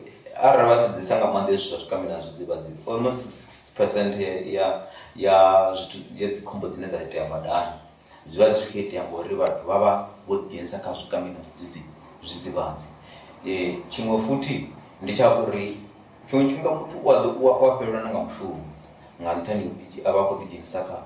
arali vha sedzesa nga maanḓa hezwi zwa zwikambi na zwidzidzivhadzi almost 60 percent ya ya zwithu ya dzikhombo dzine dza itea badani zwi vha zwi khou itea ngori vhathu vha vha vho ḓi dzhenisa kha zwikambi na zwidzidzivhadzi. Tshiṅwe futhi ndi tsha uri tshiṅwe tshifhinga muthu u a ḓo u a fhelelwa na nga mushumo nga nṱhani ha u a vha a khou ḓi dzhenisa kha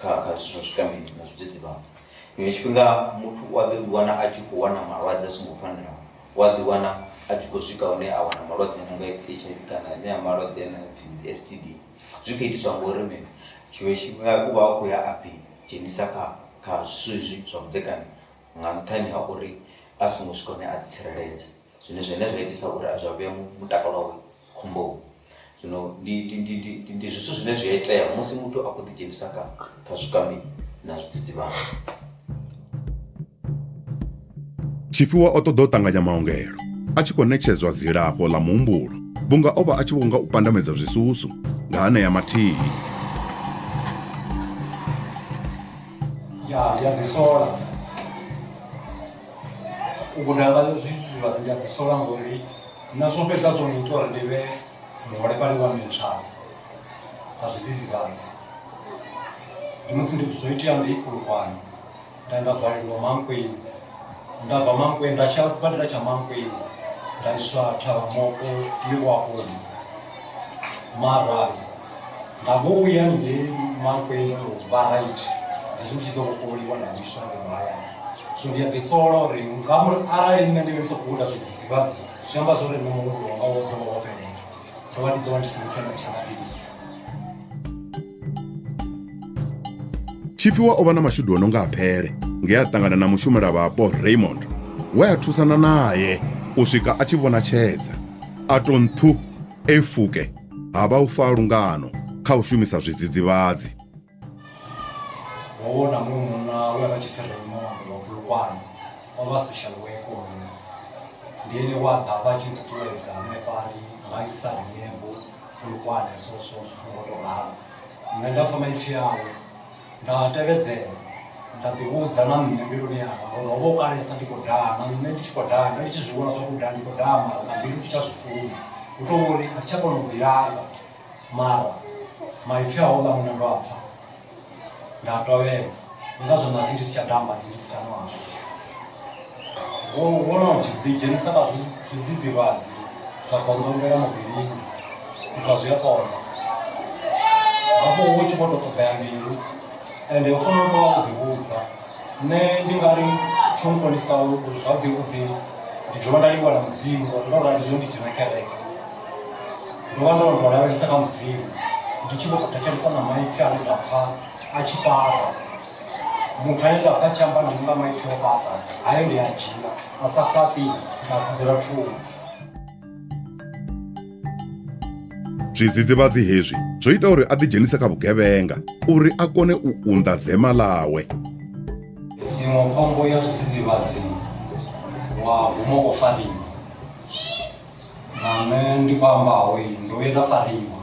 kha kha zwithu zwa zwikambi na zwidzidzivhadzi. Tshiṅwe tshifhinga muthu u a ḓo ḓi wana a tshi khou wana malwadze a songo fanelaho u a ḓi wana a tshi khou swika hune a wana malwadze a no nga HIV kana anea malwadze ane a pfhi dzi S_T_D zwi khou itiswa ngori mini tshiṅwe tshifhinga u vha a khou ya a ḓi dzhenisa kha kha zwithu hezwi zwa vhudzekani nga nṱhani ha uri a songo swika hune a dzi tsireledza zwine zwine zwa itisa uri zwa vhea mutakalo wawe khomboni. Zwino ndi ndi ndi ndi ndi zwithu zwine zwi a itea musi muthu a khou ḓi dzhenisa kha kha zwikambi na zwidzidzivhadzi. Tshifhiwa o ṱoḓa u ṱanganya maongelo a tshi khou ṋetshedzwa dzilafho ḽa muhumbulo vhunga o vha a tshi vho nga u pandamedza zwisusu nga anea mathihi. Ya ndi a ḓisola u guda nga zwidzidzivhadzi ndi a ḓisola ngori nṋe zwo fhedza zwo ngita uri ndi vhe muholefhali wa mental nga zwidzidzivhadzi. Ndi musi ndi zwo itea ngei Polokwane nda nda valeliwa Mankweng, nda bva Mankweng nda tshiya sibadela tsha Mankweng nda iswa Thavha-Moko Liwahoni mara nda vhuya haningei Mankweng ndo no vha right hezwi ndi tshi ḓo vhofhololiwa nda vhuiswa ngeno hayani. So ndi a ḓi sola uri nga arali nṋe ndi vhe ndi sa khou guda zwidzidzivhadzi zwi amba zwori nṋe muhumbulo wanga wo ḓo vha wo fhelela ndo vha ndi ḓo vha ndi si muthu ane a tsha mapilisi. Tshifhiwa o vha na mashudu a no nga a phele nge a ṱangana na mushumelavhapo Raymond we a thusana naye u swika a tshi vhona tshedza. A tou nthu e fuke ha vha u fa lungano kha u shumisa zwidzidzivhadzi. Ho vha hu na muṅwe munna we a vha tshi pfi Raymond wa Bulukwane, o vha a social worker hoyu. Ndi ene we a ḓa vha tshi nṱuṱuwedza hanefha a ri nga isa rehab Bulukwane so so so ngo tou ralo. Nṋe nda pfa maipfi awe nda a tevhedzela nda ḓi vhudza na nṋe mbiluni yanga ngori ho vha hu kalesa ndi khou daha na nṋe ndi tshi khou daha nda ndi tshi zwi vhona zwa uri u daha ndi khou daha mara nga mbilu thi tsha zwi funa hu tou uri a thi tsha kona u ḓi langa mara maipfi a houḽa munna ndo a pfa nda a tovhedza ndi ngazwo ṋahasi ndi si tsha daha ndi si tsha nwa halwa. Wo no ḓi dzhenisa kha zwidzidzivhadzi zwa goḓombela muvhilini u bva zwi a konḓa hafho hu tshi vho to ṱoḓea mbilu ende u fanela u tou vha wo ḓi vhudza nṋe ndi nga ri tsho nkonisaho zwavhuḓi vhuḓi ndi dovha nda livhuwa na mudzimu ngori ndo rali zwo ndi dzhena kereke ndo vha ndo ndo lavhelesa kha mudzimu ndi tshi vho tou thetshelesa na maipfi ane nda pfha a tshi fhaṱa muthu ane nda pfha a tshi amba na nṋe nga maipfi o fhaṱa hayo ndi a dzhia a sa fhaṱi nda thudzela thungo. Zwidzidzivhadzi hezwi zwo ita uri a ḓidzhenise kha vhugevhenga uri a kone u unḓa dzema ḽawe. Iṅwe khombo ya zwidzidzivhadzi wa guma wo fariwa na nṋe ndi khou ambaho ndo vhuya nda fariwa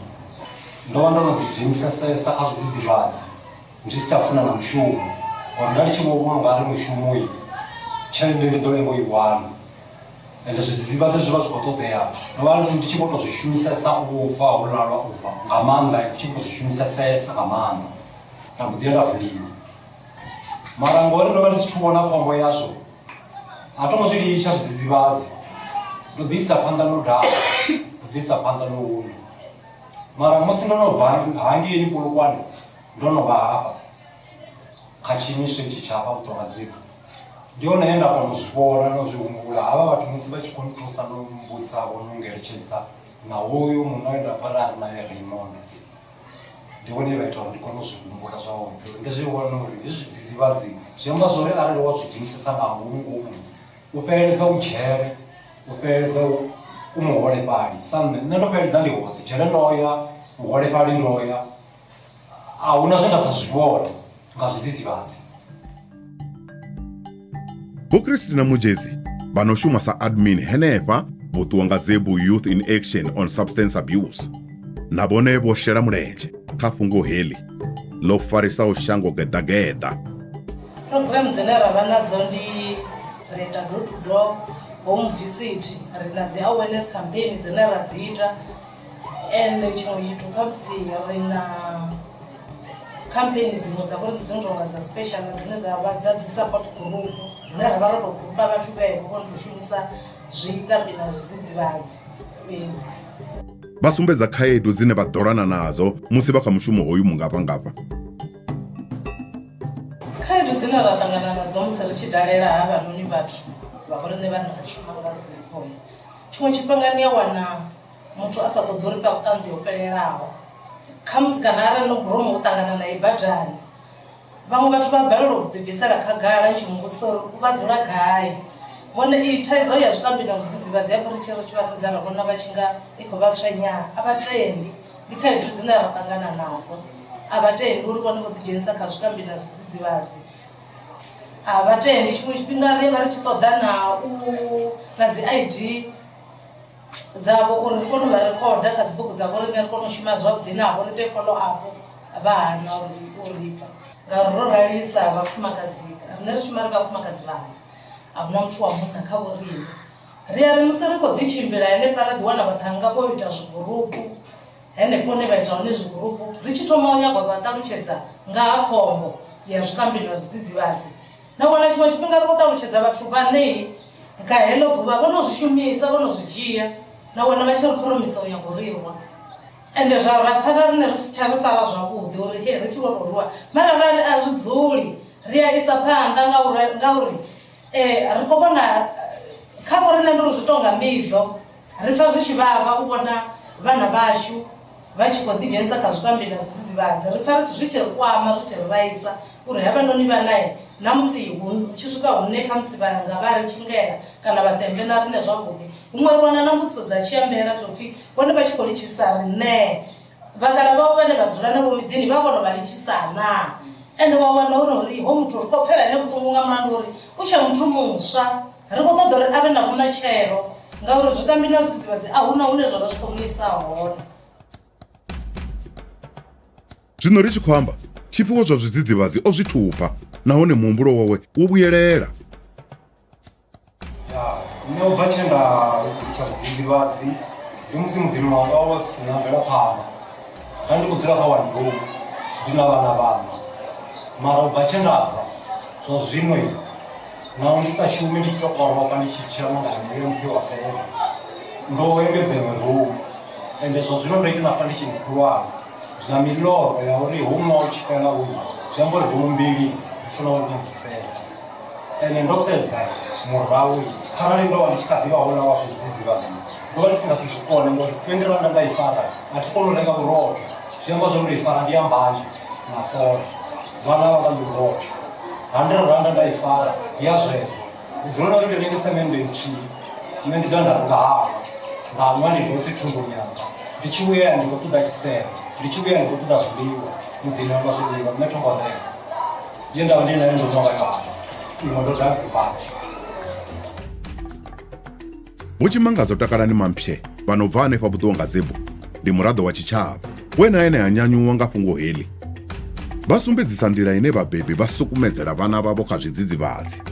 ndo vha ndo no ḓidzhenisesesa kha zwidzidzivhadzi ndi si tsha funa na mushumo ngori nda ndi tshi vho vhona ungari mushumo tshelede ndi ḓo lenga u i wana ende zwidzidzivhadzi zwi vha zwi khou ṱoḓea ndo vha ndi tshi vho to zwi shumisesa u bva hu lalwa u bva nga maanḓa ndi tshi khou zwi shumisesesa nga maanḓa nda mbo ḓi ya nda vuliwa mara ngori ndo vha ndi si tshu vhona khombo yazwo. A tho ngo zwi litsha zwidzidzivhadzi, ndo ḓi isa phanḓa no daha, ndo ḓi isa phanḓa no u nwa. Mara musi ndo no bva hangeini Polokwane ndo no vha hafha kha tshiimiswa itshi tsha hafha Vhuṱonga-Dzibu, ndi hone he nda kona u zwi vhona na u zwi humbula. Havha vhathu musi vha tshi khou nthusa no mmbudza vho no ngeletshedza na hoyu munna we nda pfa uri a ri naye Raymond, ndi vhone vha ita uri ndi kone u zwi humbula zwavhuḓi uri ndi zwi vhone uri hezwi zwidzidzivhadzi zwi amba zwori arali wa zwi dzhenisesa nga ngomu ngomu u fheleledza u dzhele, u fheleledza u muholefhali sa nṋe. Nṋe ndo fheleledza ndi hoṱhe, dzhele ndo ya, vhuholefhali ndo ya, a huna zwe nda sa zwi vhone nga zwidzidzivhadzi. Vho Christina Mudzhedzi vha no shuma sa admin henefha vho ṱuwa nga Zebu Youth in Action on Substance Abuse. Na vhone vho shela mulenzhe kha fhungo heḽi ḽo farisaho shango geḓageḓa. Program dzine ra vha nadzo ndi ri ita door to door, home visit, ri na dzi awareness campaign dzine ra dzi ita and tshiṅwe tshithu khamusi ri na campaign dziṅwe dza vhori ndi dzi no tonga dza special dzine dza vha dza dzi support group hune ra vha ro tou gurupa vhathu vhevho vho no tou shumisa zwikambi na zwidzidzivhadzi fhedzi. Vha sumbedza khaedu dzine vha ḓolana nadzo musi vha kha mushumo hoyu mungafhangafha. Khaedu dzine ra ṱangana nadzo musi ri tshi dalela havhanoni vhathu vha vhoriṋe vhane ra shuma nga zwifho, tshiṅwe tshifhinga ni a wana muthu a sa ṱoḓi uri fha vhuṱanzi ho fhelelaho khamusi kana arali no ro mu ṱangana nae badani vhaṅwe vhathu vha balelwa u ḓibvisela khagala ni tshi muvhudzisa uri vha dzula gai vhone iyi thaidzo ya zwikambi na zwidzidzivhadzi hafho ri tshi ri tshi vha sedza ra vhona vha tshi nga i khou vha tswenya a vha tendi ndi khaedu dzine ra ṱangana nadzo a vha tendi uri vhone vho ḓidzhenisa kha zwikambi na zwidzidzivhadzi a vha tendi tshiṅwe tshifhinga ri vha ri tshi ṱoḓa na u na dzi ID dzavho uri ri kone u vha rekhoda kha dzibugu dzavho riṋe ri kone u shuma zwavhuḓi navho ri ite follow up vha hana u ri fha ngauri ro rali sa vhafumakadzi riṋe ri shuma ri vhafumakadzi vhaṋa a huna muthu wa munna kha vho riṋe ri a ri musi ri khou ḓi tshimbila henefha ra ḓi wana vhaṱhannga vho ita zwigurupu henefho hune vha ita hone zwigurupu ri tshi thoma u nyaga u vha ṱalutshedza nga ha khombo ya zwikambi na zwidzidzivhadzi Na wana tshiṅwe tshifhinga ri khou ṱalutshedza vhathu vhane nga heḽo ḓuvha vho no zwi shumisa vho no zwi dzhia na wana vha tshi ri phuromisa u nyaga u ri rwa ende zwa ra pfa na riṋe ri si tsha ri fara zwavhuḓi uri he ri tshi vho tou rwiwa mara ra ri a zwi dzuli ri a isa phanḓa ngauri ngauri ri khou vhona kha vho riṋe ndi uri zwi tonga mbidzo Ri pfa zwi tshi vhavha u vhona vhana vhashu vha tshi khou ḓidzhenisa kha zwikambi na zwidzidzivhadzi. Ri pfa zwi tshi ri kwama, zwi tshi ri vhaisa uri havhanoni vhana na musi hu tshi swika hune khamusi vha nga vha ri tshingela kana vha si ambe na riṋe zwavhuḓi. Huṅwe ri wana na mbudziso dza tshi ambela zwo pfi vhone vha tshi khou litshisa riṋe, vhakala vhavho vhane vha dzula navho miḓini vha vho no vha litshisa naa. Ende wa wana hu no uri hoyu muthu ri khou pfela ene vhuṱungu nga mulandu wa uri u tshe muthu muswa. Ri khou ṱoḓa uri a vhe na vhumatshelo ngauri zwikambi na zwidzidzivhadzi a huna hune zwa vha zwi khou mu isa hone. Zwino ri tshi khou amba, tshifhiwa zwa zwidzidzivhadzi o zwi thupha nahone muhumbulo wawe wo vhuyelela. Ya, nṋe u bva tshe nda litsha zwidzidzivhadzi ndi musi muḓini wanga wo vha si na mvelaphanḓa nda ndi khou dzula kha one room ndi na vhana vhaṋa mara u bva tshe nda bva zwa zwino Naho ndi sa shumi ndi tshi tou koropa ndi tshi tshila na nga heneyo mphiwa fela ndo engedza iṅwe rumu ende zwa zwino ndo ita na foundation khulwane ndi na miloro ya uri hu ṅwaha u tshi fhela uyu zwi amba uri rumu mbili ndi funa uri ndi dzi fhedze ende ndo sedza murahu kharali ndo vha ndi tshi kha ḓivha houḽa wa zwidzidzivhadzi ndo vha ndi si nga si zwi kone ngori 20 randa nda i fara a thi koni u renga vhurotho zwi amba zwa uri ndo i fara ndi ya mbanzhe na fola vhana vha vha ndi vhurotho 100 randa nda i fara ya zwezwo ndi dzulela uri ndi renge semende nthihi nṋe ndi ḓo nda renga halwa nda nwa ndi doṱhe thumbuni yanga ndi tshi vhuya ndi khou ṱoḓa tshisevho ndi tshi vhuya ndi khou ṱoḓa zwiḽiwa muḓini wa zwiḽiwa nṋe tho ngo renga ye nda vha ndi nayo ndo nwa ngayo halwa iṅwe ndo ḓa dzimbadzhe Vho Tshimangadzo Takalani Mampye vha no bva hanefha Vhuṱuwangazebo ndi muraḓo wa tshitshavha we na ene a nyanyuwa nga fhungo heḽi. Vha sumbedzisa nḓila ine vhabebi vha sukumedzela vhana vhavho kha zwidzidzivhadzi.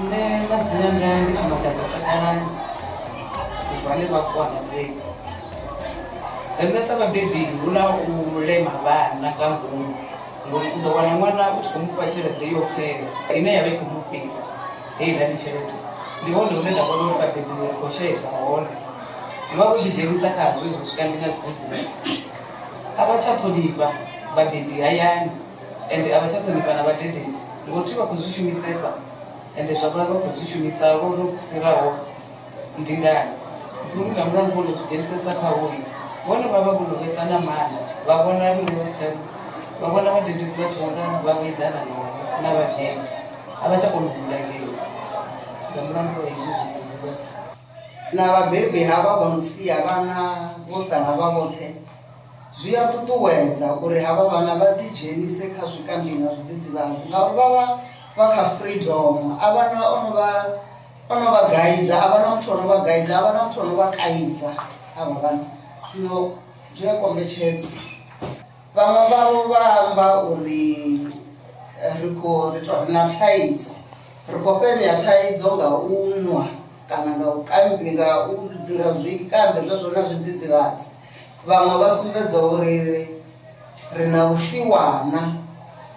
Nṋe madzina anga ndi Tshimangadzo Takalani u bva hanefha Vhuṱuwangadzebo. Riṋe sa vhabebi hu na u lema vhana nga ngomu. Ngori u ḓo wana ṅwana u tshi khou mufha tshelede yo xela ine ya vha i khou mu fhira heiḽani tshelede. Ndi hone hune nda vhona uri vhabebi ri khou shaedza hone. Vha vho ḓidzhenisa khazwo hezwo zwikambi na zwidzidzivhadzi. A vha tsha ṱhonifha vhabebi hayani ende a vha tsha ṱhonifha na vhadededzi ngori thi vha khou zwi shumisesa ende zwa vha vha khou zwi shumisa lwo no fhiraho ndingano. Ndi uri nga mulandu vho no ḓi dzhenisesa kha hoyu vhone vha vha vho no vhesa na maanḓa vha vhona riṋe vha si tsha vha vhona vhadededzi vha tshi vhonga vha vho eḓana na vhabebi a vha tsha kona u langea nga mulandu wa hezwi zwidzidzivhadzi. Na vhabebi havha vho no sia vhana vho sala vha vhoṱhe zwi a ṱuṱuwedza uri havha vhana vha ḓi dzhenise kha zwikambi na zwidzidzivhadzi ngauri vha vha vha kha freedom a vha na ono vha ono vha gaida a vha na muthu ono vha gaida a vha na muthu ono vha kaidza havha vhana zwino zwi a kombetshedza. Vhaṅwe vhavho vha amba uri ri khou ri ri na thaidzo ri khou fhenya thaidzo nga u nwa kana nga u kambi nga u nga zwikambi zwezwo na zwidzidzivhadzi. Vhaṅwe vha sumbedza uri ri na vhusiwana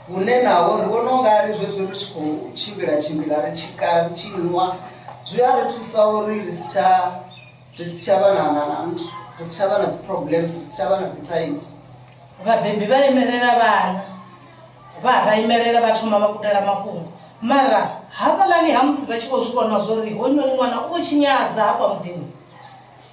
vhune naho ri vhona ungari zwezwi ri tshi khou tshimbila tshimbila ri tshi ka ri tshi nwa zwi a ri thusa uri ri si tsha ri si tsha vha na na na nthu ri si tsha vha na dzi problems ri si tsha vha na dzi thaidzo. Vhabebi vha imelela vhana vha vha imelela vha thoma vha kutela mafhungo mara hafhaḽani ha musi vha tshi vho zwi vhona zwori hoyunoni ṅwana u vho tshinyadza hafha muḓini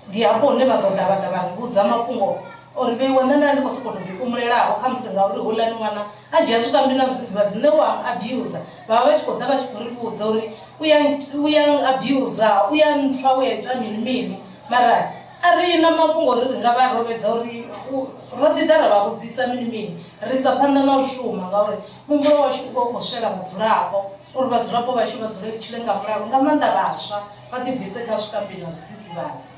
ndi hafho hune vha ḓo ḓa vha ḓa vha ri vhudza mafhungo uri vheiwe nṋe nda ndi khou sokou tou ḓifhumulelaho khamusi ngauri houḽani ṅwana a dzhia zwikambi na zwidzidzivhadzi nṋe wa abuser vha vha vha tshi khou ḓa vha tshi khou ri vhudza uri u ya abuser u ya nthwa u ya ita mini mini mara a ri na mafhungo uri ri nga vha rovhedza uri ro ḓi ḓa ra vha vhudzisa mini mini ri isa phanḓa na u shuma ngauri muhumbulo washu u vha u khou swela vhadzulapo uri vhadzulapo vhashu vha dzule tshile nga mulalo nga maanḓa vhaswa vha ḓi bvise kha zwikambi na zwidzidzivhadzi.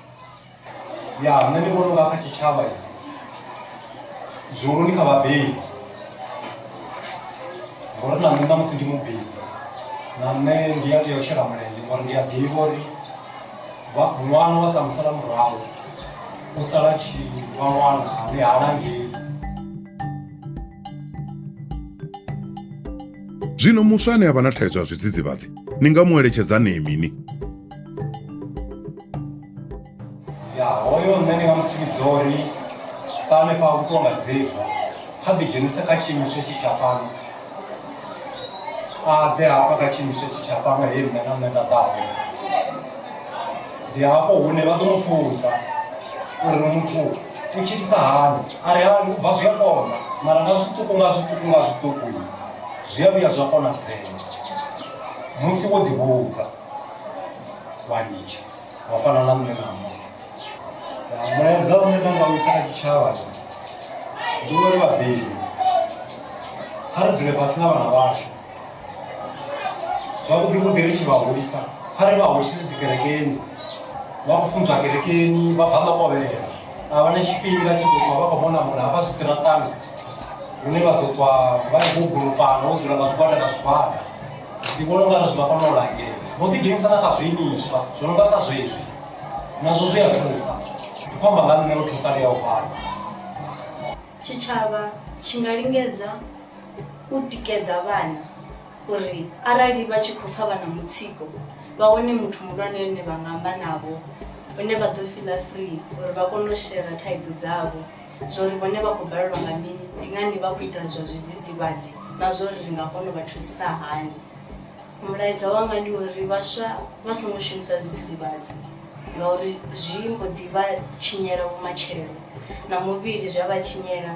Ya nṋe ndi vhona unga kha tshitshavha zwihulu ndi kha vhabebi ngori na nṋe ṋamusi ndi mubebi na nṋe ndi a tea u shela mulenzhe ngori ndi a ḓivha uri ṅwana wa sa musala murahu u sala tshi vha ṅwana ane ha langei. Zwino muswa ane a vha na thaidzo ya zwidzidzivhadzi ni nga mu eletshedza ni mini? Ya hoyo nṋe ndi nga mu tsivhudza uri sa hanefha u ṱuwa nga dzema kha ḓidzhenise kha tshiimiswa itshi tsha fhano a ḓe hafha kha tshiimiswa itshi tsha fhano he nṋe na nṋe nda ḓa hone ndi hafho hune vha ḓo mu funza uri muthu u tshilisa hani a ri hani u bva zwi a konḓa mara nga zwiṱuku nga zwiṱuku nga zwiṱuku zwi a vhuya zwa konadzea musi wo ḓivhudza wa litsha wa fana na nṋe ṋamusi. Mulaedza une nda nga u isa kha tshitshavha ndi uri vhabebi kha ri dzule fhasi na vhana vhashu zwavhuḓi vhuḓi ri tshi vha hulisa kha ri vha hulisele dzi kerekeni vha khou funzwa kerekeni vha bva ḽa kovhela a vha na tshifhinga tshi ḓo ṱwa vha khou mona mona hafha zwiṱiraṱani hune vha ḓo ṱwa vha tshi khou gurupana vho dzula nga zwigwada nga zwigwada ndi vhona ungari zwi nga kona u langea no ḓidzhenisa na kha zwiimiswa zwo no nga sa zwezwi nazwo zwi a thusa ndi khou amba nga nṋe o thusaleaho fhano. Tshitshavha tshi nga lingedza u tikedza vhana uri arali vha tshi khou pfa vha na mutsiko vha wane muthu muhulwane une vha nga amba navho une vha ḓo fiḽa free uri vha kone u shera thaidzo dzavho zwa uri vhone vha khou balelwa nga mini ndi ngani vha khou ita zwa zwidzidzivhadzi na zwa uri ri nga kona u vha thusisa hani. Mulaedza wanga ndi uri vhaswa vha songo shumisa zwidzidzivhadzi ngauri zwi mbo ḓi vha tshinyela vhumatshelo na muvhili zwi a vha tshinyela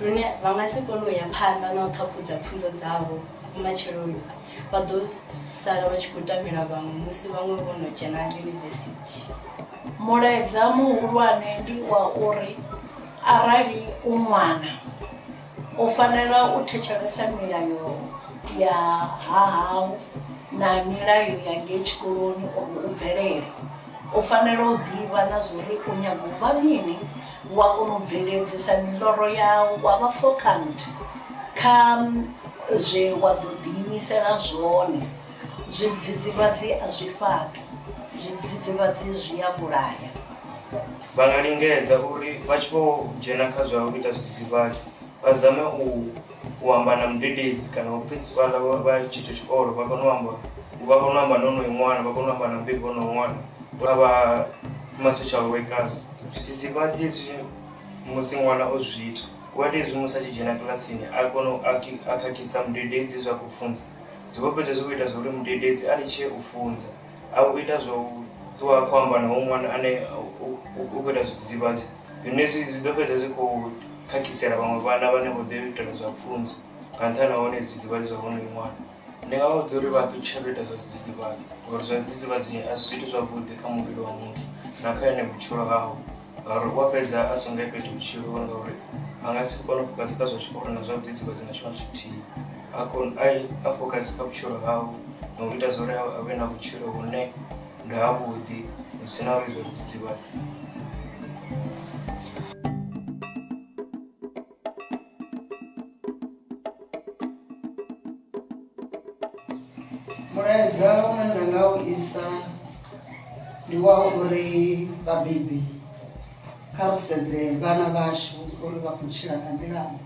lune vha nga si kone u ya phanḓa na u ṱhaphudza pfhunzo dzavho vhumatsheloni vha ḓo sala vha tshi khou tamela vhaṅwe musi vhaṅwe vho no dzhena yunivesithi. Mulaedza muhulwane ndi wa uri arali u ṅwana u fanela u thetshelesa milayo ya hahau na milayo ya ngei tshikoloni uri u bvelele. U fanela u ḓivha na zwa uri u nyaga u vha mini wa kona u bveledzisa miḽoro yau wa vha focused kha zwe wa ḓo ḓiimisela zwone. Zwidzidzivhadzi a zwi fhaṱi, zwidzidzivhadzi zwi a vhulaya. Vha nga lingedza uri vha tshi vho dzhena kha zwa u ita zwidzidzivhadzi. Vha zame u u amba na mudededzi kana vho principal vha tshetsho tshikolo vha kone u amba vha kone u amba na honoyo ṅwana vha kone u amba na mubebi wa honoyo ṅwana vha vha ma social workers. Zwidzidzivhadzi hezwi musi ṅwana o zwi ita u a tea hezwi musi a tshi dzhena kilasini a kone u a khakhisa mudededzi zwe a khou funza zwi vho fhedza zwi khou ita zwa uri mudededzi a litshe u funza a u ita zwa u ṱuwa a khou amba na hoyu ṅwana ane u khou ita zwidzidzivhadzi. Zwine zwi zwi ḓo fhedza zwi khou khakhisela vhaṅwe vhana vhane vho ḓo itela zwa pfunzo nga nṱhani ha hone zwidzidzivhadzi zwa honoyo ṅwana. Ndi nga vha vhudza uri vha ṱutshele u ita zwa zwidzidzivhadzi ngauri zwa zwidzidzivhadzi a si zwithu zwavhuḓi kha muvhili wa muthu na kha ene vhutshilo hawe ngauri u a fhedza a songo ya fhethu vhutshiloni ngauri a nga si kone u focus kha zwa tshikolo na zwa zwidzidzivhadzi nga tshifhinga tshithihi. A kone a focus kha vhutshilo hawe na u ita zwa uri a vhe na vhutshilo vhune ndi havhuḓi hu si na uri zwa zwidzidzivhadzi. Mulaedza une nda nga u isa ndi wa uri vhabebi kha ri sedze vhana vhashu uri vha khou tshila nga nḓila ḓe,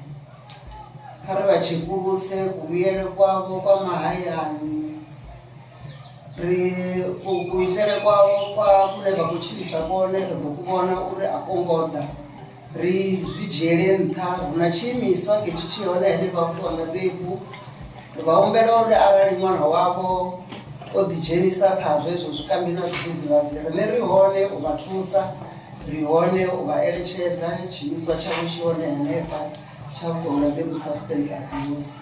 kha ri vha tshekuluse kuvhuyele kwavho kwa mahayani ri kuitele kwavho kwa kune vha khou tshilisa kwone ri ḓo ku vhona uri a ko ngo ḓa. Ri zwi dzhiele nṱha, hu na tshiimiswa ngetshi tshi hone henefha vhuponi nga Dzebu. Ri vha humbela uri arali ṅwana wavho o ḓidzhenisa kha zwezwo zwikambi na zwidzidzivhadzi, riṋe ri hone u vha thusa, ri hone u vha eletshedza. Tshiimiswa tshavho tshi hone henefha tsha vhuṱonga Dzebu Substance Abuse.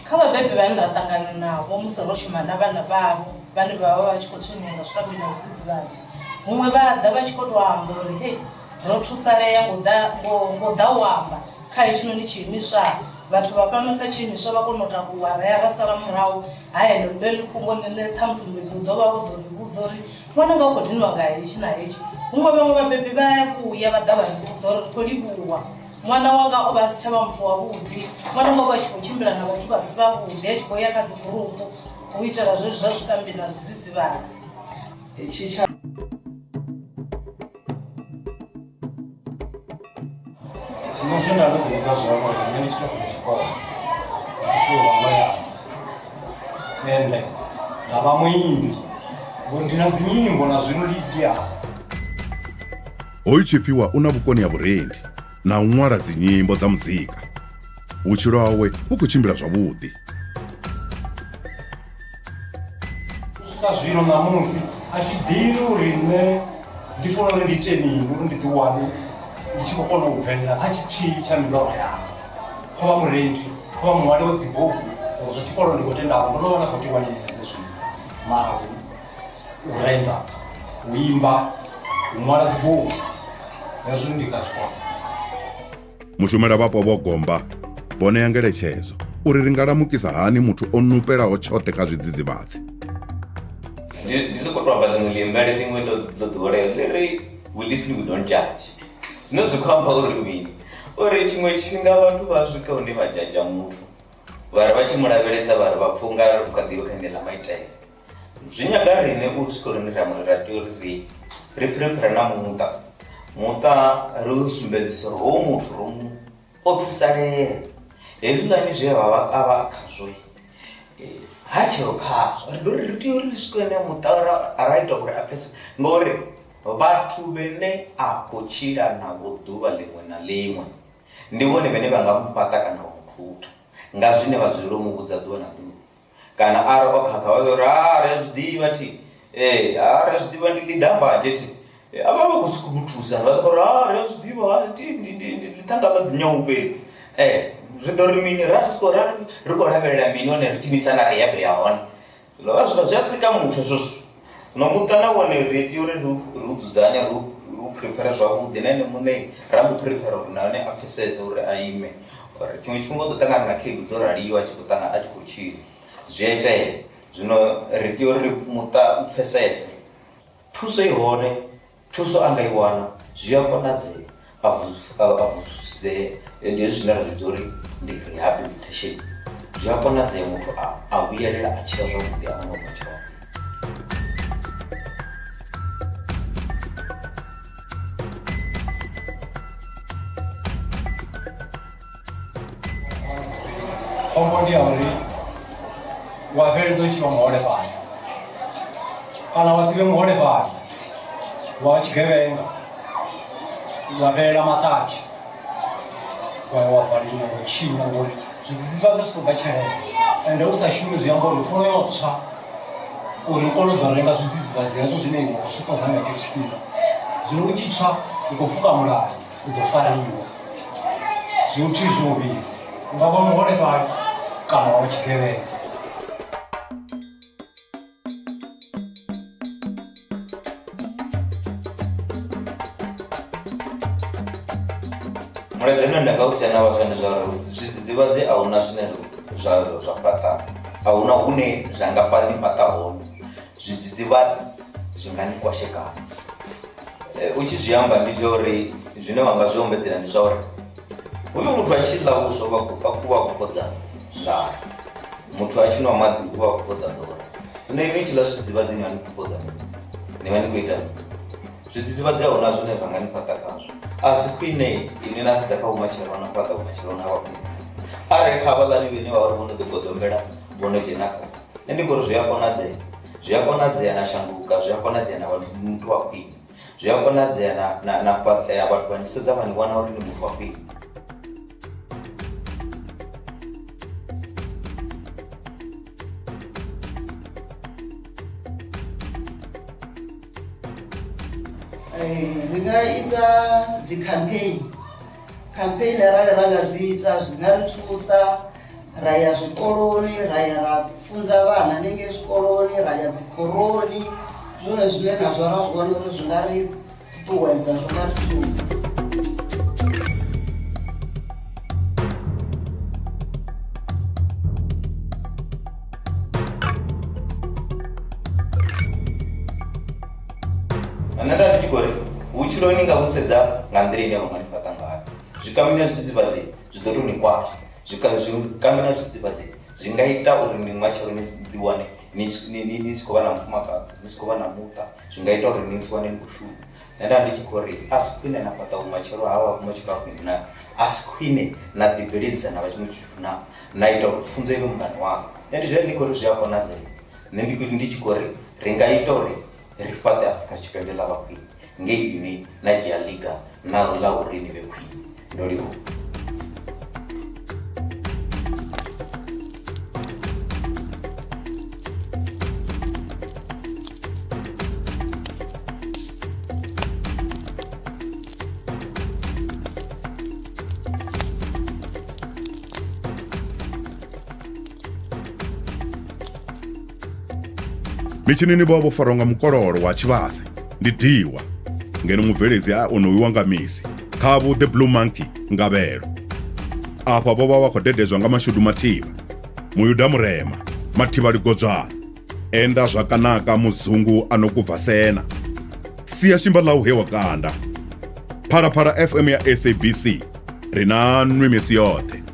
Kha vhabebi vhane ra ṱangana navho musi ro shuma na vhana vhavho vhane vha vha vha tshi khou tswenyiwa nga zwikambi na zwidzidzivhadzi, huṅwe vha ḓa vha tshi khou tou amba uri hei Ro thusalea ngo ḓa, ngo, ngo ḓa u amba kha hetshinoni tshiimiswa. Vhathu vha fhano kha tshiimiswa vha kona u takuwa ra ya ra sala murahu ha heḽo ḽeḽi fhungo ḽine ṱhamusi mubebi u ḓo vha o ḓo ri vhudza uri ṅwananga u khou diniwa nga hetshi na hetshi. Huṅwe vhaṅwe vhabebi vha ya vhuya vha ḓa vha ri vhudza uri ri khou livhuwa ṅwana wanga o vha a si tsha vha muthu wavhuḓi, ṅwananga o vha a tshi khou tshimbila na vhathu vha si vhavhuḓi a tshi khou ya kha dzi gurupu u itela zwezwi zwa zwikambi na zwidzidzivhadzi. Hetshi tsha. Nṋe zwe nda ndo ḓi vhudza zwone uri nṋe ndi tshi tou fhedza tshikolo ndi tea u vha ṅwayana ende nda vha muimbi ngori ndi na dzinyimbo na zwino ndi dia. Hoyu Tshifhiwa u na vhukoni ha vhurendi na u ṅwala dzinyimbo dza muzika. Vhutshilo hawe vhu khou tshimbila zwavhuḓi. U swika zwino ṋamusi a thi ḓivhi uri nṋe ndi funa uri ndi ite mini uri ndi ḓi wane ndi tshi khou kona u bvelela kha tshithihi tsha miloro yanga. Kho vha murendi, kho vha muṅwali wa dzibugu uri zwa tshikolo ndi khou tendavho ndo no vha na 41 years zwino mara u renda, u imba, u ṅwala dzibugu hezwo ndi nga zwikona. Mushumela vhapo Vho Gomba vho ṋea ngeletshedzo uri ri nga lamukisa hani muthu o nupelaho tshoṱhe kha zwidzidzivhadzi. Ndi ndi soko to amba ḽiṅwe ḽiimbele ḽiṅwe ḽo ḽo ḓoweleaho ḽi ri we listen we don't judge. Zwine zwi khou amba uri mini? Uri tshiṅwe tshifhinga vhathu vha swika hune vha dzhadzha muthu vha ri vha tshi mu lavhelesa vha ri vha pfha u nga ri u kha ḓivha kha ḽeneḽa maitele. Zwi nyaga riṋe u swika hune ra ra tea uri ri ri prepare na muṱa, muṱa ri u sumbedzisa uri hoyu muthu ro mu o thusalea hezwiḽani zwe a vha a vha a khazwo ha tsheo khazwo ri uri ri tea uri ri swike hune muṱa ra ra ita uri a pfhesese ngori vhathu vhane a khou tshila navho ḓuvha ḽiṅwe na ḽiṅwe ndi vhone vhane vha nga mu fhaṱa kana u mu khutha nga zwine vha dzulela u mu vhudza ḓuvha na ḓuvha. Kana arali o khakha vha ḓo ri ha ri a zwi ḓivha thi ee ha ri a zwi ḓivha ndi ḽidambatshe thi a vha vha khou sokou mu thusa vha sokou ri ha ri a zwi ḓivha ha thi ndi ndi ndi ḽithanga ḽa dzi nyaope ri ḓo ri mini ra sokou ra ri khou lavhelela mini hone ri tshi ni isa na rehab ya hone zwa vha zwithu zwi a tsika muthu hezwo zwithu. Zwino muṱa na wone ri tea uri ri u dzudzanye ri u prepare zwavhuḓi na ene muṋe ra mu prepare uri nahone a pfhesese uri a ime uri tshiṅwe tshifhinga u ḓo ṱangana na khaedu dzo raliho a tshi khou ṱangana a tshi khou tshila zwi a itea. Zwino ri tea uri muṱa u pfhesese thuso i hone Thuso a nga i wana, zwi a konadzea a vusulusea. Ndi hezwi zwine ra zwi vhidza uri ndi rehabilitation. Zwi a konadzea muthu a vhuyelela a tshila zwavhuḓi a vha na vhumatshelo havhuḓi. Khombo ndi ya uri wa fheleledza u tshi vha muholefhali kana wa si vhe muholefhali wa vha tshigevhenga wa fhelela maṱatshi wa ya wa valeliwa ngo tshinya ngori zwidzidzivhadzi zwi ṱoḓa tshelede ende u sa shumi zwi amba uri u fanela u yo tswa uri u kone u ḓo renga zwidzidzivhadzi hezwo zwine iwe wa zwi ṱoḓa nga hetsho tshifhinga. Zwino u tshi tswa u khou pfuka mulayo u ḓo fariwa zwi huthihi zwi huvhili u nga vha muholefhali kana wa vha tshigevhenga. Mulaedza une nda nga u sia na vhaswa ndi zwa uri zwidzidzivhadzi a huna zwine zwa zwa fhaṱa a huna hune zwa nga fha ni fhaṱa hone zwidzidzivhadzi zwi nga ni kwashekana. U tshi zwi amba ndi zwa uri zwine wa nga zwi ombedzela ndi zwa uri hoyu muthu a tshi ḽa vhuswa vha khou vha khou fhodza nḓala, muthu a tshi nwa maḓi u vha khou fhodza ḓora. Zwino inwi tshi ḽa zwidzidzivhadzi ni vha ni khou fhodza mini? Ni vha ni khou ita mini? Zwidzidzivhadzi a huna zwine zwa nga ni fhaṱa khazwo. A si khwine inwi na sedza kha vhumatshelo na fhaṱa vhumatshelo na vha khwine. Arali kha havhaḽani vhane vha vha uri vho no ḓi goḓombela vho no dzhena kha nṋe ndi khou ri zwi a konadzea, zwi a konadzea na shanduka, zwi a konadzea na vha muthu wa khwine, zwi a konadzea na na na fhaṱea vhathu vha ni sedza vha ni wana uri ni muthu wa khwine. Ri nga ita dzi campaign, campaign arali ra nga dzi ita zwi nga ri thusa ra ya zwikoloni ra ya ra funza vhana hanengei zwikoloni ra ya dzikhoroni ndi zwone zwine nazwo ra zwi vhona uri zwi nga ri ṱuṱuwedza zwi nga ri thusa. Nṋe nda ndi tshi khou ri vhutshilo ni nga vhu sedza nga nḓila ine vha nga ni fhaṱa ngayo zwikambi na zwidzidzivhadzi zwi ḓo tou ni kwasha zwikambi na zwidzidzivhadzi zwi nga ita uri ni matshelo ni ḓi wane ni si khou vha na mufumakadzi ni si khou vha na muṱa zwi nga ita uri ni si wane ni khou shuma. Nṋe nda ndi tshi khou ri a si khwine na fhaṱa vhumatshelo ha vha vhumatshelo ha khwine na a si khwine na ḓibveledzisa na vha tshiṅwe tshithu na na ita uri pfunzo i vhe muṱani waṋu. Nṋe ndi zwone ndi khou ri zwi a konadzea nṋe ndi tshi khou ri ri nga ita uri ri fhaṱe Afrika Tshipembe ḽa vha khwine ngei inwi na dzhia ḽiga na ḽa uri ni vhe khwine. Ndo livhuwa. Mitshinini vho vha vho farwa nga mukololo wa tshivhase ndi diwa ngeno mubveledzi a ono wiwa nga misi khavhu the blue monkey ngavhelo afha vho vha vha khou dededzwa nga mashudu mathivha muyuda murema mathivha ligodzwana enda zwakanaka muzungu a no kubva sena sia shimba ḽau he wa kanda phalaphala fm ya sabc ri na nwi misi yoṱhe.